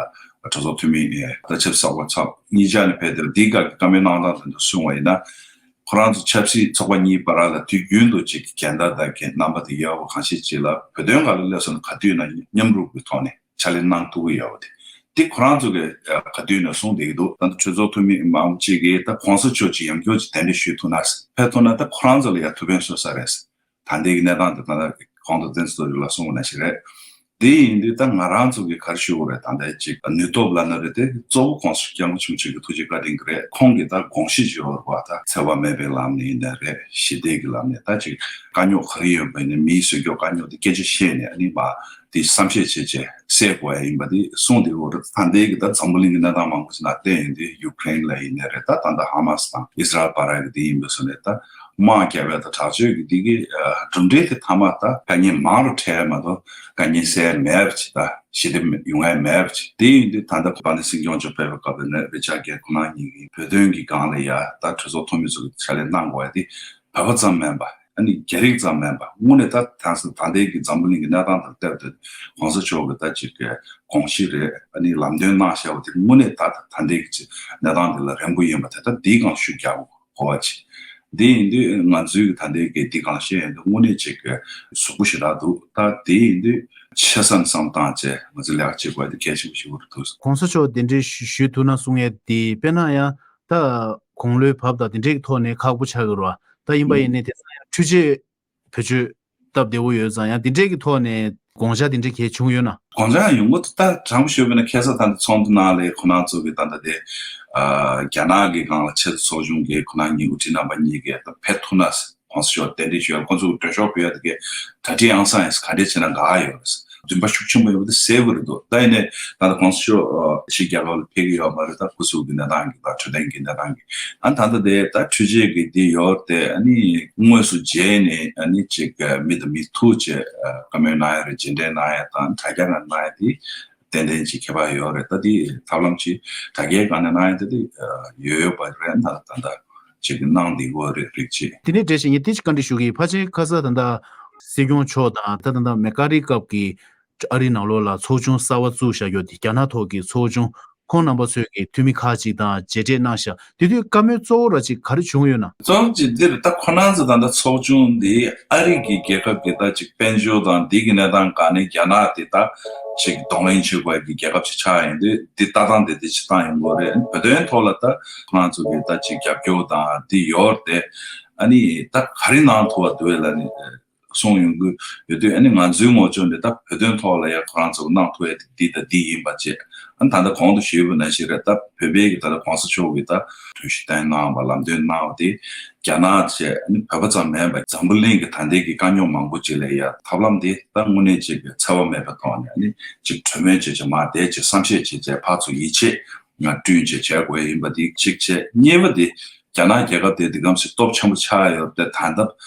གྲོས་ཚོགས་འཐུས་མི་ད་ཆབ་སྲིད་ཚོགས་པ་ཚོ་གཉིས་ཆ་ནས་ཕེབས་ཏེ་འདི་ག་གི་བཀའ་མོལ་གནང་སྟངས་དེ་ཚོ་གསུངས་པ་ཡིན་ན། ཁོ་རང་ཚོ་ཆབ་སྲིད་ཚོགས་པ་གཉིས་བར་ལ་དུས་རྒྱུན་དུ་ཅིག་འགལ་ཟླ་དང་གི་རྣམ་པ་དེ་ཡོད་པ་གང་ཤེས་ཅིག་ལ་བོད་དོན་སྒང་ལ་སླེབས་སོང་ན་ག་དུས་ན་མཉམ་རུབ་ཀྱི་ཐོག་ནས་ཕྱག་ལས་གནང་ཐུབ་ཀྱི་ཡོད་པ་དེ། འདི་ཁོ་རང་ཚོ་གི་ག་དུས་ན་གསུངས་བསྡད་ཀྱི་འདུག་ད་ལྟ་གྲོས་ཚོགས་འཐུས་མི་མང་པོ་ཅིག་གིས་ད་༸གོང་ས་མཆོག་ཅིག་ཡང་བསྐྱར་ཅིག་གདན་འདྲེན་ཞུས་ཐུབ་ན་ཕེབས་ཐུབ་ན་ད་ཁོ་རང་ཚོ་ལ་ཡང་ཐུགས་ཕན་གསོས་ས་རེད། ད་ལྟའི་གི་གནས་སྟངས་དེ་ད་ལྟ་གོང་དུ་བསྟན་འཛིན་རྡོ་རྗེ་ལགས་གསུངས་པ་ནང་བཞིན་རེད། དེ་ཡིན་དུས་ད་ང་རང་ཚོ་གི་ག་རེ་ཞུ་དགོས་རེད། ད་ལྟའི་ཅིག་ནུས་སྟོབས་ལབ་ན་རེད་དེ་གཙོ་བོ་༸གོང་ས་༸སྐྱབས་མགོན་ཆེན་པོ་མཆོག་གི་ཐུགས་རྗེ་བཀའ་དྲིན་གྱི་རེད། ཁོང་གིས་ད་དགོངས་གཞི་ཅིག་ཡོད་རེད་པ། ད་འཚེ་བ་མེད་པའི་ལམ་ནས་ཡིན་ནའི་རེད། ཞི་བདེ་གི་ལམ་ནས་ད་ཅིག་དཀའ་རྙོག་ག་རེ་ཡོད་པ་ཡིན་ནའི་མིའི་སྲོག་སྐྱོབ་དཀའ་རྙོག་དེ་སྐད་ཆ་བཤད་ནས་ཨ་ནི་མ་དེ་བསམ་ཤེས་བྱེད་བྱེད་སེལ་དགོས་ཡ་ཡིན་པ་དེ་གསུངས་བསྡད་ཡོད་རེད། ད་ལྟའི་གི་ད་འཛམ་བུ་གླིང་གི་གནས་སྟངས་མང་པོ་ཞིག་ནང་བལྟས་ཡིན་དུས་ཡུཀ་རེན་ལ་ཡིན་ནའི་རེད། ད་ད་ལྟ་ཧ་མ་སི་དང་ཨི་སི་རལ་བར་གི་དེ་ཡིན་པ་སོང་ནས་ད་དམག་རྒྱག་པའི་ད་དྲག་སྤྱོད་ཀྱི་དེ་གི་གྲུབ་འབྲས་དེ་མཐའ་མ་ད་དཀའ་ངལ་མང་རུ་འཕྲད་མ་གཏོགས་དཀའ་ངལ་སེལ་མེད་པ་ཅིག་ད་ཞི་བདེ་ཡོང་ཡ་མེད་པ་ཅིག་དེ་ཡིན་དུས་ད་ལྟ་དཔལ་ལྡན་སྲིད་སྐྱོང་མཆོག་ཕེབས་པའི་སྐབས་ནས་རི་ཅར་གྷེ་ཁོ་རང་གཉིས་ཀྱིས་བོད་དོན་གྱི་སྒང་ལ་ཡ་ད་གྲོས་ཚོགས་འཐུས་མི་ཚོ་གི་ཕྱག་ལས་གནང་དགོས་ཡ་དེ་བོད་པ་ཙམ་མིན་པ། ཨ་ནི་རྒྱ་རིགས་ཙམ་མིན་པ་དངོས་གནས་ད་ད་ད་ལྟའི་གི་འཛམ་བུ་གླིང་གི་གནས་སྟངས་དང་བལྟས་ཏེ་༸གོང་ས་མཆོག་གི་ད་ཅིག་གི་དགོངས་གཞི་རེད། ཨ་ནི་ལམ་སྟོན་གནང་བཞག་པ་དེ་དངོས་གནས་ད་ད་ལྟའི་གི་ཅིག་གནས་སྟངས་འདི་ལ་རན་པོ་ཡིན་པ་དེ་ད་འདིའི་སྒང་ཤུགས་རྒྱག་དགོས་པ་ཅིག་འདི་ཡིན་དུས་ང་ཚོའི་གི་ད་ལྟའི་གི་འདི་སྒང་བཤད་ཡོང་དུས་དངོས་གནས་ཅིག་གི་ཟུག་པོ་ཞེ་དྲག་འདུག་ད་དེ་ཡིན་དུས་ཆེ་ས་ནས་བསམ་བཏང་བྱས་ང་ཚོ་ལས་ཀ་བྱེད་དགོས་དེ་གལ་ཆེན་པོ་ཞིག་རེད་འདུག ༸གོང་ས་མཆོག་གདན་འདྲེན་ཞུ་ཞུ་ཐུབ་ན་གསུང་ཡས་དེ་དཔེར་ན་ཡང་ད་དགུང་ལོའི་བབ་དང་དེ་འདྲའི་ཐོག་ནས་ཁག་པོ་ཆགས་ཀྱི་རེད་བ། ད་ཡིན་པ་ཡིན་ནའི་དེང་སང་ཡང་འཕྲུལ་ཆས་བེད་སྤྱོད་སྟབས་བདེ་བོ་ཡོད་ཙང་ཡང་དེ་འདྲའི་གི་ཐོག་ནས་དགོངས་འཆར་དེ་འདྲའི་གལ་བྱུང་ཡོད་ན། དགོངས་འཆར་ཡོང་གི་འདུག་ད་དྲང་པོ་ཞུས་པ་ཡིན་ན་ཁ་སང་ད་ལྟ་ཚོགས་འདུ་ནང་ལ་ཁོ་རང་ཚོ་གི་ད་ལྟ་དེ་ཨ་རྒྱ་ནག་གི་སྒང་ལ་ཆེས་མཐོ་ཚོགས་ཆུང་གི་ཁོ་རང་གཉིས་དབུ་ཁྲིད་རྣམ་པ་གཉིས་ཀྱིས་ད་ཕེབས་ཐུབ་ན་༸གོང་ས་མཆོག་གདན་འདྲེན་ཞུ་ཡ་ཁོ་ཚོ་གི་མགྲོན་ཤོག་ཕུལ་ཡ་དེ་གའི་གྲ་སྒྲིག་ཨང་སང་ཡིན་ག་འདྲས་བྱས་ན་དགའ་ཡོད་རེད། འདུན་པ་ཤུགས་ཆེན་པོ་ཡོད་པ་དེ་གསལ་པོ་རེད་འདུག་ད་ཡིན་ནའི་ད་ལྟ་༸གོང་ས་མཆོག་ཨ་ཕྱི་རྒྱལ་ཁབ་ལ་ཕེབས་ཀྱི་ཡོད་མ་རེད། ད་སྐུ་གཟུགས་ཀྱི་གནས་སྟངས་ཀྱིས་ད་འཕྲོད་བསྟེན་གྱི་གནས་སྟངས་ཀྱིས་ཨ་ད་ལྟ་དེ་ད་འཕྲུལ་ཆས་ཀྱི་འདི་ཡོད་དེ་ཨ་ནི་དངོས་སུ་མཇལ་ནས་ཨ་ནི་ཅིག་མི་དང་མི་ཐུག་བྱས་བཀའ་མོལ་གནང་ཡ་རེད། རྗེས་དྲན་གནང་ཡ་དང་དྲ་རྒྱ་ནང་གནང་ཡ་དེ་ཏན་ཏན་ཅིག་ཁྱད་པར་ཡོད་རེད། ད་དེ་ཐབས་ལམ་ཅིག་དྲ་རྒྱའི་སྒང་ནས་གནང་ཡ་དེ་དེ་ཡོད་ཡོད་པ་རེད། ད་ད་ད་ཅིག་གནང་བསྡད་ཡོད་རེད་རིགས་ཅིག་དེ་ནས་འབྲེལ་བྱས་ངས་དེ་ཅིག་བཀའ་འདྲི་ཞུ་གི་ཡིན། ཕལ་ཆེར་ཁ་ས་ད་ལྟ་སྲིད་སྐྱོང་མཆོག་དང་ད་ད་ལྟ་མེ་ཀ་རི་སྐབས་ཀྱི་ཨ་རི་ནང་ལོགས་ལ་ཚོགས་ཆུང་གསར་པ་བཙུགས་བཞག་ཡོད་དེ་རྒྱ་ནག་ཐོག་གི་ཚོགས་ཆུང་ཁོང་རྣམ་པ་ཚོས་ཀྱི་འཐུས་མི་ཁག་ཅིག་དང་མཇལ་འཕྲད་གནང་བཞག་དེ་དུས་བཀའ་མོལ་གཙོ་བོ་ར་ཅིག་ག་རེ་བྱུང་ཡོད་ན། གཙོ་བོ་ཅིག་འདིར་ད་ཁོ་རང་ཚོ་ད་ལྟ་ཚོགས་ཆུང་འདི་ཨ་རི་གི་རྒྱལ་ཁབ་ཀྱི་ད་ཅིག་དཔལ་འབྱོར་དང་འདི་གི་གནས་སྟངས་སྒང་ནས་རྒྱ་ནག་དེ་ད་ཅིག་གདོང་ལེན་བྱེད་དགོས་ཀྱི་རྒྱལ་ཁབ་ཅིག་ཆགས་ཡོང་དུས་འདི་ལྟ་སྟངས་དེ་འདི་ཅིག་བཏང་ཡོང་དགོས་རེད། བོད་དོན་ཐོག་ལ་ད་ཁོ་རང་ཚོ་གི་ད་ཅིག་རྒྱབ་སྐྱོར་དང་འདི་ཡོད་རེད་དེ་ཨ་ནི་ད་ག་རེ་གནང་ཐུབ་པ་འདུག་ལ་ནི། གསུངས་ཡོང་གི་ཡོད་དུས་ཨ་ནི་ང་ཚོའི་ངོས་ཕྱོགས་ནས་ད་བོད་དོན་ཐོག་ལ་ཡ་ཁོ་རང་ཚོ་གནང་ཐུབ་ཡ་དེ་འདི་དང་འདི་ཡིན་པ་བཅས་ཨ་ནི་ད་ལྟ་གོང་དུ་ཞུས་པ་ནང་བཞིན་རེད། ད་བོད་པའི་གི་ད་ལྟ་གོང་ས་མཆོག་གིས་ད་གྲོས་གཞི་བཏོན་གནང་བ་ལམ་སྟོན་གནང་བ་དེ་རྒྱ་ནག་བཅས་ཨ་ནི་བོད་པ་ཙམ་མིན་པ་འཛམ་བུ་གླིང་གི་ད་ལྟའི་གི་དཀའ་རྙོག་མང་པོ་ཅིག་ལ་ཡ་ཐབས་ལམ་དེ་ད་དངོས་གནས་ཅིག་འཚེ་བ་མེད་པའི་ཐོག་ནས་ཨ་ནི་ཅིག་གྲོས་མོལ་བྱས་བྱས་མ་བསྡད་བྱས་བསམ་ཤེས་བྱས་བྱས་ཕར་ཚུར་ཡིད་ཆེས་ང་བསྐྲུན་བྱས་བྱས་དགོས་ཡིན་པ་དེ་གཅིག་བྱས། གཉིས་པ་དེ། རྒྱ་ནག་རྒྱལ་ཁབ་དེ་འདི་གམ་ཞིག་སྟོབས་ཆེན་པོ་ཆགས་ཡོད་པས་ད་ལྟ་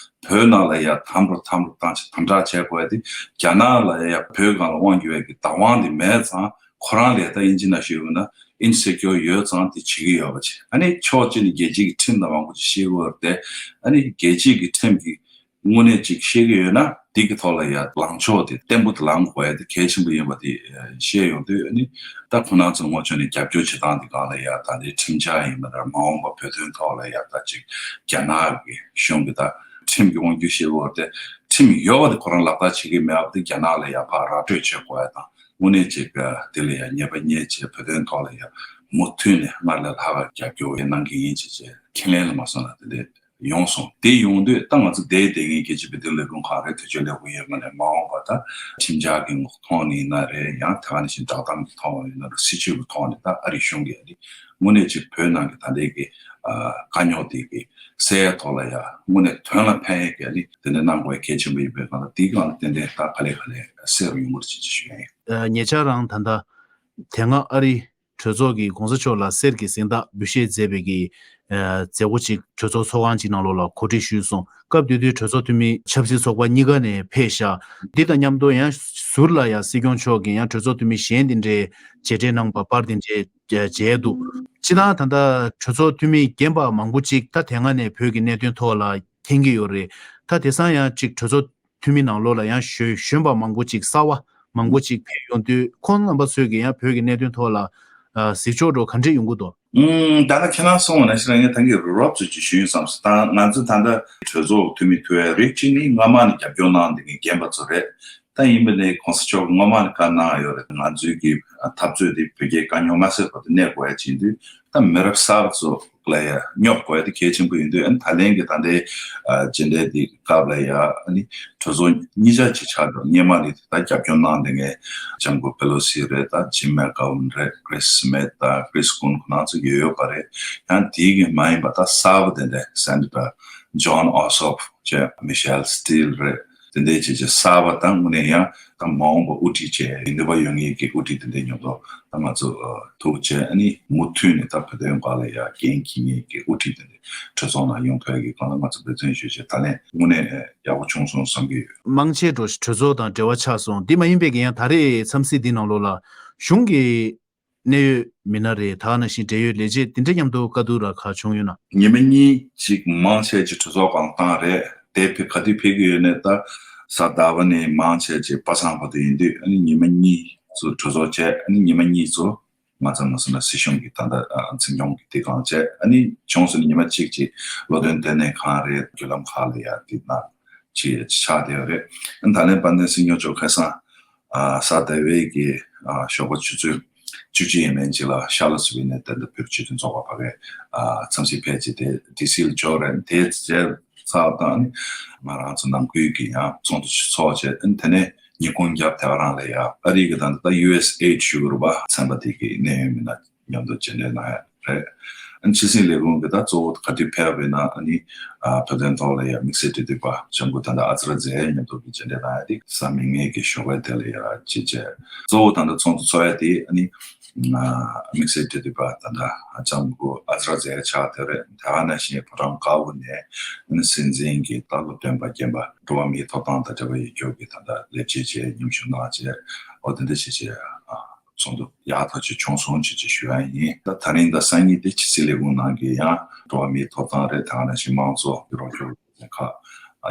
བོད་ནང་ལ་ཡ་དམ་པོར་དམ་པོར་བཏང་ཆེད་དམ་དྲག་བྱས་དགོས་ཏེ་རྒྱ་ནག་ལ་ཡ་བོད་སྒང་ལ་དབང་སྒྱུར་བའི་གི་བདག་དབང་དེ་མེད་ཙང་ཁོ་རང་ལས་ད་ཨིན་ཇི་ནང་ཞུས་ཡོད་ན་ཨིན་སེ་ཀྱོར་ཡོད་ཙང་དེ་བྱེད་ཀྱི་ཡོད་པ་བྱས། ཨ་ནི་ཕྱོགས་གཅིག་ནས་རྒྱལ་སྤྱི་གི་ཁྲིམས་དང་མང་པོ་ཅིག་ཤེས་དགོས་ཏེ་ཨ་ནི་རྒྱལ་སྤྱི་གི་ཁྲིམས་ཀྱི་དངོས་གནས་ཅིག་ཤེས་ཀྱི་ཡོད་ན་དེ་གི་ཐོག་ལ་ཡ་ལངས་ཕྱོགས་དེ་བརྟན་པོ་དེ་ལངས་དགོས་ཡ་དེ་གལ་ཆེན་པོ་ཡིན་པ་དེ་ཤེས་ཡོང་དུས་ཨ་ནི་ད་ཁོ་རང་ཚོ་ངོ་ཕྱོགས་ནས་རྒྱབ་སྐྱོར་བྱེད་སྟངས་དེ་སྒང་ལ་ཡ་ད་ལྟའི་ཁྲིམས་འཆར་ཡིན་པ་ན་མ་འོངས་པ་བོད་དོན་ཐོག་ལ་ཡ་ད་ཅིག་རྒྱ་ནག་གི་གཞུང་གི་ད་ཁྲིམས་ཀྱི་དབང་སྒྱུར་བྱེད་དགོས་ཏེ་ཁྲིམས་ཡོད་པ་དེ་ཁོ་རང་ལག་བསྟར་བྱེད་ཀྱི་མེད་པ་དེ་རྒྱ་ནག་ལ་ཡ་ཕར་ར་སྤྲོད་བྱེད་དགོས་ཡ་དང་དངོས་གནས་ཅིག་དེ་ལ་ཡ་ཉེས་པ་ཉེས་བྱས་བོད་དོན་ཐོག་ལ་ཡ་མུ་མཐུད་ནས་སྔར་ལས་ལྷག་པ་རྒྱབ་སྐྱོར་གནང་གི་ཡིན་ཅེས་བྱས་ཁས་ལེན་ལ་མ་སོང་ན་དེ་འདྲའི། ཡོང་སོང་། དེ་ཡོང་དུས་ད་ང་ཚོ་དེའི་དེ་ངའི་རྒྱལ་སྤྱིའི་བོད་དོན་ལས་ཁུངས་ཁག་རེད། དོལ་རྒྱལ་ལས་ཁུངས་ཡོད་མ་རེད། མ་འོངས་པ་ད་ཁྲིམས་འཆར་གྱི་ཐོག་ནས་ཡིན་ན་རེད། ཡང་དེ་ག་ནང་བཞིན་བསྒྲགས་གཏམ་གྱི་ཐོག་ནས་ཡིན་ན་རེད། སྲིད་བྱུས་ཀྱི་ཐོག་ནས་ད་ཨ་རིའི་གཞུང་གིས་ཨ་ནི་དངོས་གནས་ཅིག་བོད་ནང་གི་ད་ལྟའི་གི་ཨ་དཀའ་རྙོག་དེ་གི་སེལ་ཡ་ཐོག་ལ་ཡ་དངོས་གནས་དོན་ལ་ཕན་ཡ་གི་ཨ་ནི་དེ་འདྲ་གནང་དགོས་ཡ་གལ་ཆེན་པོ་ཡིན་པའི་སྒང་ལ། དེའི་སྒང་ལ་ཏན་ཏན་ད་ག་ལེ་ག་ལེ་སེལ་རུ་ཡོང་གི་རེད་ཅེས་ཞུ་ཡ་ཡིན། ཨ། ཉེ་ཆར་རང་ད་ལྟ་དེ་སྔ་ཨ་རི་གྲོས་ཚོགས་ཀྱིས་གོང་ས་མཆོག་ལ་གསེར་གྱི་གཟེངས་རྟགས་འབུལ་བཞེས་མཛད་པའི་གི་ཨ་མཛད་སྒོ་ཅིག་གྲོས་ཚོགས་ཚོགས་ཁང་ཅིག་ནང་ལོགས་ལ་གོ་སྒྲིག་ཞུས་སོང་། སྐབས་དེ་དུས་གྲོས་ཚོགས་འཐུས་མི་ཆབ་སྲིད་ཚོགས་པ་གཉིས་ཀ་ནས་ཕེབས་ཤག་འདི་དང་མཉམ་དུ་ཡང་ཟུར་ལ་ཡང་སྲིད་སྐྱོང་མཆོག་གིས་ཡང་གྲོས་ཚོགས་འཐུས་མི་གཞན་དེ་འདྲའི་མཇལ་འཕྲད་གནང་པ་པར་དེ་འདྲའི་མཇལ་འདུག་སྤྱིར་བཏང་ད་ལྟ་གྲོས་ཚོགས་འཐུས་མི་རྒན་པ་མང་པོ་ཅིག་ད་དེ་སྔ་ནས་བོད་ཀྱི་གནད་དོན་ཐོག་ལ་མཁྱེན་གྱི་ཡོད་རེད། ད་དེང་སང་ཡང་ཅིག་གྲོས་ཚོགས་འཐུས་མི་ནང་ལོགས་ལ་ཡང་གཞོན་གཞོན་པ་མང་པོ་ཅིག་གསར་བ་མང་པོ་ཅིག་ཕེབས་ཡོང་དུས་ཁོང་རྣམ་པ་ཚོས་ཀྱིས་ཡང་བོད་ཀྱི་གནད་དོན་ཐོག་ལ་ཨ་གཟིགས་ཕྱོགས་འདྲ་ག་འདྲས་ཡོང་གི་འདུག་ཨུམ། ད་ལྟ་ཁྱེད་རང་གསུངས་པ་ནང་བཞིན་ལ་ངས་ད་གིན་རོབ་ཙམ་ཅིག་ཞུས་ཡིན་བསམ་སོང་། ད་ང་ཚོ་ད་ལྟ་གྲོས་ཚོགས་འཐུས་མི་ཐུག་ཡ་རིགས་གཅིག་ནི་སྔ་མ་ནས་རྒྱབ་སྐྱོར་གནང་བསྡད་མཁན་རྒན་པ་ཚོ་རེད། ད་ཡིན་པ་ནས་གོང་ས་མཆོག་སྔོན་མ་ནས་བཀའ་གནང་ཡོད་རེད། ང་ཚོའི་གི་འཐབ་རྩོད་དེ་བོད་རྒྱའི་དཀའ་རྙོག་མ་སེལ་བར་དུ་གནས་དགོས་ཡ་ཅིག་ཡིན་དུས། ད་མི་རབས་གསར་པ་ཚོ་ལ་ཡ་སྙོབ་དགོས་ཡ་དེ་གལ་ཆེན་པོ་ཡིན་དུས། ཨ་ནི་ད་ལན་གྱི་ད་ལྟའི་ཨ་མཇལ་འཕྲད་དེ་སྐབས་ལ་ཡ་ཨ་ནི་གྲོས་ཚོགས་གཉིས་ཆ་ཅིག་ཆགས་འདུག་སྔོན་མ་ནས་ད་རྒྱབ་སྐྱོར་གནང་བསྡད་མཁན་ལྕམ་སྐུ་པེ་ལོ་སི་རེད། ད་ཇིམ་མེག་གྷོ་ཝན་རེད། ཀྲིས་སི་མིད་དང་ཀྲིས་ཀུན་ཁོ་རང་ཚོ་ཡོད་ཡོད་པ་རེད། ཡང་དེའི་གི་མ་ཡིན་པ་ད་གསར་པ་དེ་འདྲ་སེ་ནེ་ཊར་ཇོན་ཨོ་སོབ་བྱས། མི་ཤེལ་སི་ཊིལ་རེད། དེ་འདྲའི་བྱས་བྱས་གསར་པ་དང་དངོས་གནས་ཡང་ད་མ་འོངས་པ་དབུ་ཁྲིད་བྱས་ཡིན་འདོད་པ་ཡོད་མཁན་གྱི་དབུ་ཁྲིད་དེ་འདྲའི་མཉམ་དུ་ད་ང་ཚོ་ཨ་ཐུག་བྱས། ཨ་ནི་མུ་མཐུད་ནས་ད་བོད་དོན་སྒང་ལ་ཡ་འགན་འཁྱེར་མཁན་གྱི་དབུ་ཁྲིད་དེ་འདྲ་གྲོས་ཚོགས་ནང་ཡོང་ཐུབ་ཡ་གི་སྒང་ལ་ང་ཚོ་འབད་བརྩོན་ཞུས་བྱས། ད་ལན་དངོས་གནས་ཡག་པོ་བྱུང་སོང་བསམ་གྱི་ཡོད། མང་ཆེ་འགྲོ་གྲོས་ཚོགས་དང་འབྲེལ་བ་ཆགས་སོང་། འདི་མ་ཡིན་པའི་གི་ཡང་ད་རེས་འཚམས་གཟིགས་འདི་ནང་ལོགས་ལ་གཞུང་གི་གནད་ཡོད་མི་སྣ་རེད། ད་ག་ནང་བཞིན་འབྲེལ་ཡོད་ལས་བྱེད་དེ་འདྲ་མཉམ་དུ་བཀའ་བསྡུར་ར་ག་བྱུང་ཡོད་ན། ཉི་མ་གཉིས་ཅིག་མང་ཆེ་ཅིག་གྲོས་ཚོགས་སྒང་བཏང་རེད། དེ་ཕེ་ག་དུས་ཕེབས་ཀྱི་ཡོད་ནས་ད་གཟའ་ཟླ་བ་ནས་མང་ཆེ་ཅིག་པ་སངས་བར་དུ་ཡིན་དུས། ཨ་ནི་ཉི་མ་གཉིས་ཚོ་གྲོས་ཚོགས་བྱས། ཨ་ནི་ཉི་མ་གཉིས་ཚོ་མ་ཚང་མ་སོང་ན་སྲིད་གཞུང་གི་ད་ལྟ་ཨ་འཛིན་སྐྱོང་གི་དེ་སྒང་བྱས། ཨ་ནི་བྱུང་སོང་ནས་ཉི་མ་གཅིག་ཅིག་བློ་འདོན་ལྟེ་གནས་ཁང་རེད། བརྒྱུད་ལམ་ཁག་ལ་ཡ་དེ་ན་ཅིག་ཆགས་བསྡད་ཡོད་རེད། ཨ་ནི་ད་ལན་དཔལ་ལྡན་སྲིད་སྐྱོང་མཆོག་ཁ་སང་ཨ་གཟའ་ཟླ་བའི་གི་ཨ་ཞོགས་པ་ཆུ་ཚོད་བཅུ་གཅིག་ཡས་མས་ཅིག་ལ་ཤར་ལོ་སི་ཝི་ནས་ད་ལྟ་བོད་སྤྱི་མཐུན་ཚོགས་པ་ཕ་གིར་ཨ་འཚམས་གཟིགས་ཕེབས་བྱས་ཏེ་ཌི་སི་ལ་འབྱོར་རེད། དེ་རྗེས་ཚར་དང་ནི་ང་རང་ཚོ་ནང་ཁུལ་གྱི་ཡང་ཚོགས་འདུ་ཞིག་ཚོགས་བྱས། ཨ་ནི་དེ་ནས་ཉིན་གུང་རྒྱབ་དེ་ག་རང་ལ་ཡ་ཨ་རི་གི་ད་ལྟ་ཡུ་ཨེ་སི་ཨེ་ཌི་ཞུ་གི་རེད་པ། ཚན་པ་དེ་གི་གནད་ཡོད་མི་སྣ་མཉམ་དུ་མཇལ་འཕྲད་གནང་ཡ་རེད། ཨ་ནི་ཕྱི་སྲིད་ལས་ཁུངས་ཀྱི་ད་གཙོ་བོ་ག་དུས་ཕེབས་པ་ཡིན་ན། ཨ་ནི་ཨ་བོད་དོན་ཐོག་ལ་ཡ་དམིགས་བསལ་འབྲེལ་མཐུད་པ་ལྕམ་སྐུ་ད་ལྟ་ཨ་ཛ་ར་ཛེ་མཉམ་དུ་གི་མཇལ་འཕྲད་གནང་ཡ་དེ་གཟའ་མིག་དམར་གྱི་ཞོགས་པའི་དེ་ལ་ཡ་ཅིག་བྱས། གཙོ་བོ་ད་ལྟ་ཚོགས་འདུ་ཚོགས་ཡ་དེ་ཨ་ནི་ཨ་དམིགས་བསལ་འབྲེལ་མཐུད་པ་ད་ལྟ་ལྕམ་སྐུ་ཨ་ཛ་ར་ཛེ་ཆགས་བསྡད་རེད། དེ་ག་ནང་བཞིན་ཕོ་བྲང་དཀར་པོ་ནས་ཨ་ནི་སྲིད་འཛིན་གྱི་ད་སློབ་སྟོན་པ་རྒན་པ་འགྲོ་བ་མིའི་ཐོབ་ཐང་དང་འབྲེལ་བ་ཡོད་རྒྱུ་གི་ད་ལྟ་ལས་བྱེད་བཅས་མཉམ་ཞུགས་གནང་བྱས། འོ་དེ་འདྲ་བྱས་བྱས་ཨ། ཚོགས་འདུ་ཡག་ཐག་ཆོད་བྱུང་སོང་ཅེས་ཅིག་ཞུ་ཡ་ཡིན། ད་དེ་རིང་དང་སང་ཉིན་དེ་ཕྱི་སྲིད་ལས་ཁུངས་ནང་གི་ཡང་འགྲོ་བ་མིའི་ཐོབ་ཐང་རེད། དེ་ག་ནང་བཞིན་མང་གཙོ་གི་རོགས་སྐྱོར་ཁག་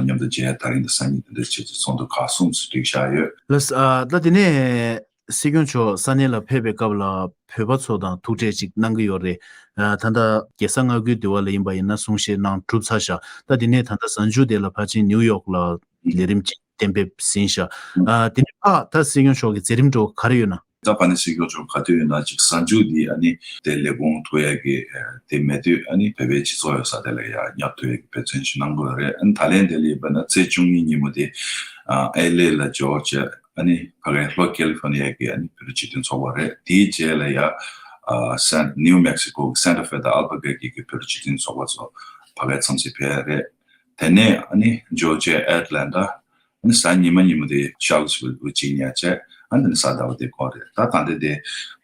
མཉམ་དུ་མཇལ། དེ་རིང་དང་སང་ཉིན་དེ་འདྲ་བྱས་ཏེ་ཚོགས་འདུ་ཁག་གསུམ་ཙམ་བསྒྲིགས་བཞག་ཡོད། ལགས། ཨ་ད་དེ་ནས་སྲིད་སྐྱོང་མཆོག་ས་གནས་ལ་ཕེབས་པའི་སྐབས་ལ་བོད་པ་ཚོ་དང་ཐུག་འཕྲད་ཅིག་གནང་གི་ཡོད་རེད། ཨ་ད་ལྟ་རྒྱལ་ས་མངའ་ཁུལ་འདི་བ་ལ་ཡིན་པ་ཡིན་ན་གསུང་བཤད་གནང་གྲུབ་ཚར་ཤག་ད་དེ་ནས་ད་ལྟ་གཟའ་མཇུག་དེ་ལ་ཕལ་ཆེར་ནིའུ་ཡོག་ལ་ལས་རིམ་ཅིག་གཏན་འབེབས་ཟིན་ཤག་ཨ་དེ་ནས་ཕར་ད་སྲིད་སྐྱོང་མཆོག་གི་མཛད་རིམ་འདྲ་བོ་ག་རེ་ཡོད་ན། ད་ཕ་ནི་སྲིད་སྐྱོང་མཆོག་ག་དུས་ཡོད་ན་ཅིག་གཟའ་མཇུག་འདི་ཨ་ནི་དེ་ལས་ཁུངས་ཐུག་ཡ་གི་དེ་མེད་དུས་ཨ་ནི་བོད་པའི་སྤྱི་ཚོགས་ཡོད་ས་དེ་ལ་ཡ་མཉམ་ཐུག་ཡ་གི་འབད་བརྩོན་ཞིག་གནང་དགོས་རེད། ཨ་ནི་ད་ལན་དེ་ལ་ཡིན་པ་ན་ཚེས་བཅུ་གཉིས་ཉིན་མོ་དེ་ཨ་ཨེལ་ཨེ་ལ་འབྱོར་བྱས། ཨ་ནི་ཕ་གའི་ལྷོ་ཀེ་ལི་ཧྥོར་ནི་ཡ་གི་ཨ་ནི་བོད་རིགས་སྤྱི་མཐུན་ཚོགས་པ་རེད། དེའི་རྗེས་ལ་ཡ་ཨ་སན་ནིའུ་མེག་སི་ཀོ་གི་སན་ཊར་ཧྥོར་ད་ཨལ་བྷ་གེ་ཀི་གི་བོད་རིགས་སྤྱི་མཐུན་ཚོགས་པ་ཚོ་ཕ་གའི་འཚམས་གཟིགས་ཕེབས་རེད། དེ་ནས་ཨ་ནི་ཇོར་ཇི་ཡ་ཨེ་ཊ་ལན་ཊ། ཨ་ནི་གཟའ་ཉི་མ་ཉིན་མོ་དེ་ཤར་ལོ་སི་ཝི་ལ་ཅིག་ཉལ་བྱས། ཨ་ནི་གཟའ་ཟླ་བ་དེ་འགོར་རེད། ད་ད་ལྟ་དེ་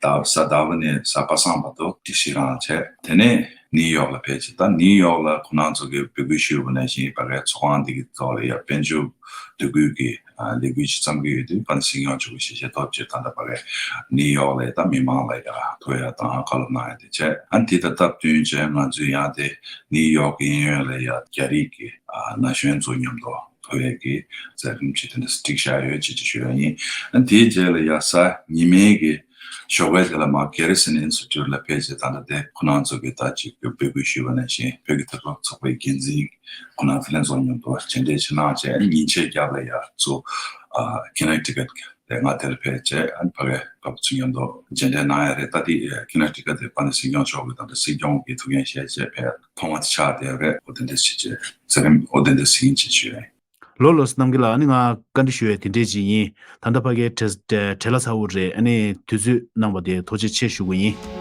ཟླ་གཟའ་ཟླ་བ་ནས་གཟའ་པ་སངས་བར་དུ་ཌི་སི་རང་བྱས། དེ་ནས་ནིའུ་ཡོག་ལ་ཕེབས་བྱས། ད་ནིའུ་ཡོག་ལ་ཁོ་རང་ཚོ་གིས་འབོད་སྐུལ་ཞུས་པ་ནང་བཞིན་ཕ་གའི་ཚོགས་ཁང་འདི་གི་ཐོག་ལ་ཡ་དཔལ་འབྱོར་འདུ་འགོད་ཀྱི་ཨ་ལས་འགུལ་ཞིག་བརྩམས་ཀྱི་ཡོད་དུས། ཕ་ནི་སྲིད་སྐྱོང་མཆོག་གི་ཞལ་བཞེས་ཐོབ་བྱས། ད་ལྟ་ཕ་གའི་ནིའུ་ཡོག་ལ་ཡ་ད་མི་མང་ལ་ཡ་ཐུག་ཡ་དང་བཀའ་སློབ་གནང་ཡ་དེ་བྱས། ཨ་ནི་དེ་དང་སྟབས་བསྟུན་བྱས་ང་ཚོས་ཡང་དེ་ནིའུ་ཡོག་གི་གཡས་གཡོན་ལ་ཡ་རྒྱ་རིགས་ཀྱི་ཨ་ན་གཞོན་ཚོ་མཉམ་དུ་ཐུག་ཡས་ཀྱི་མཛད་རིམ་ཅིག་དེ་འདྲ་བསྒྲིགས་བཞག་ཡོད་ཅེས་ཅིག་ཞུ་ཡ་ཡིན། ཨ་དེའི་རྗེས་ལ་ཡ་གཟའ་ཉི་མའི་གི་ཞོགས་པའི་དེ་ལ་མར་གྷེ་རི་སན་ཨིན་སི་ཊི་ཊུཊ་ལ་ཕེབས་བྱས། ད་ལྟ་དེ་ཁོ་རང་ཚོ་གི་ད་ཅིག་འབོད་སྐུལ་ཞུས་པ་ནང་བཞིན་བོད་ཀྱི་དོན་ལུགས་ཚོགས་པའི་འགན་འཛིན་ཁོ་རང་ཚོ་ལྷན་ཚོགས་མཉམ་དུ་མཇལ་འཕྲད་ཅིག་གནང་བྱས། ཉིན་ཕྱེད་རྒྱབ་ལ་ཡ་ཚུར་ཨ་ཀོ་ནེག་ཊི་ཀཊ་ དེ་ང་དེར་ཕེབས་བྱས། ཨ་ནི་ཕ་གའི་བ་སྤུ་ཚོ་མཉམ་དུ་མཇལ་འཕྲད་གནང་ཡ་རེད། ད་དེ་ཀི་ན་ཊི་ཀ་ཊི་དེ་པ་ནི་སྲིད་སྐྱོང་མཆོག་གི་དང་དེ་སྲིད་སྐྱོང་གི་ཐུགས་འགན་བཞེས་བྱས་ཕེབས་ཐོག་མ་དེ་ཆགས་བསྡད་ཡོད་རེད། འོ་དེ་འདྲ་བྱས་བྱས་མཛད་རིམ་འོ་དེ་འདྲ་ཟིན་བྱས་བྱས། ལོ་ལོ་རྣམ་རྒྱལ་ལགས། ཨ་ནི་ང་བཀའ་འདྲི་ཞུ་ཡས་དེ་འདྲས་ཅིག་ཡིན། ད་ལྟ་ཕ་གའི་བྲེལ་བྲེལ་བ་ཚ་བོ་རེད། ཨ་ནི་དུས་ཚོད་གནང་བ་དེ་ཐུགས་རྗེ་ཆེ་ཞུ་དགོས་ཡིན།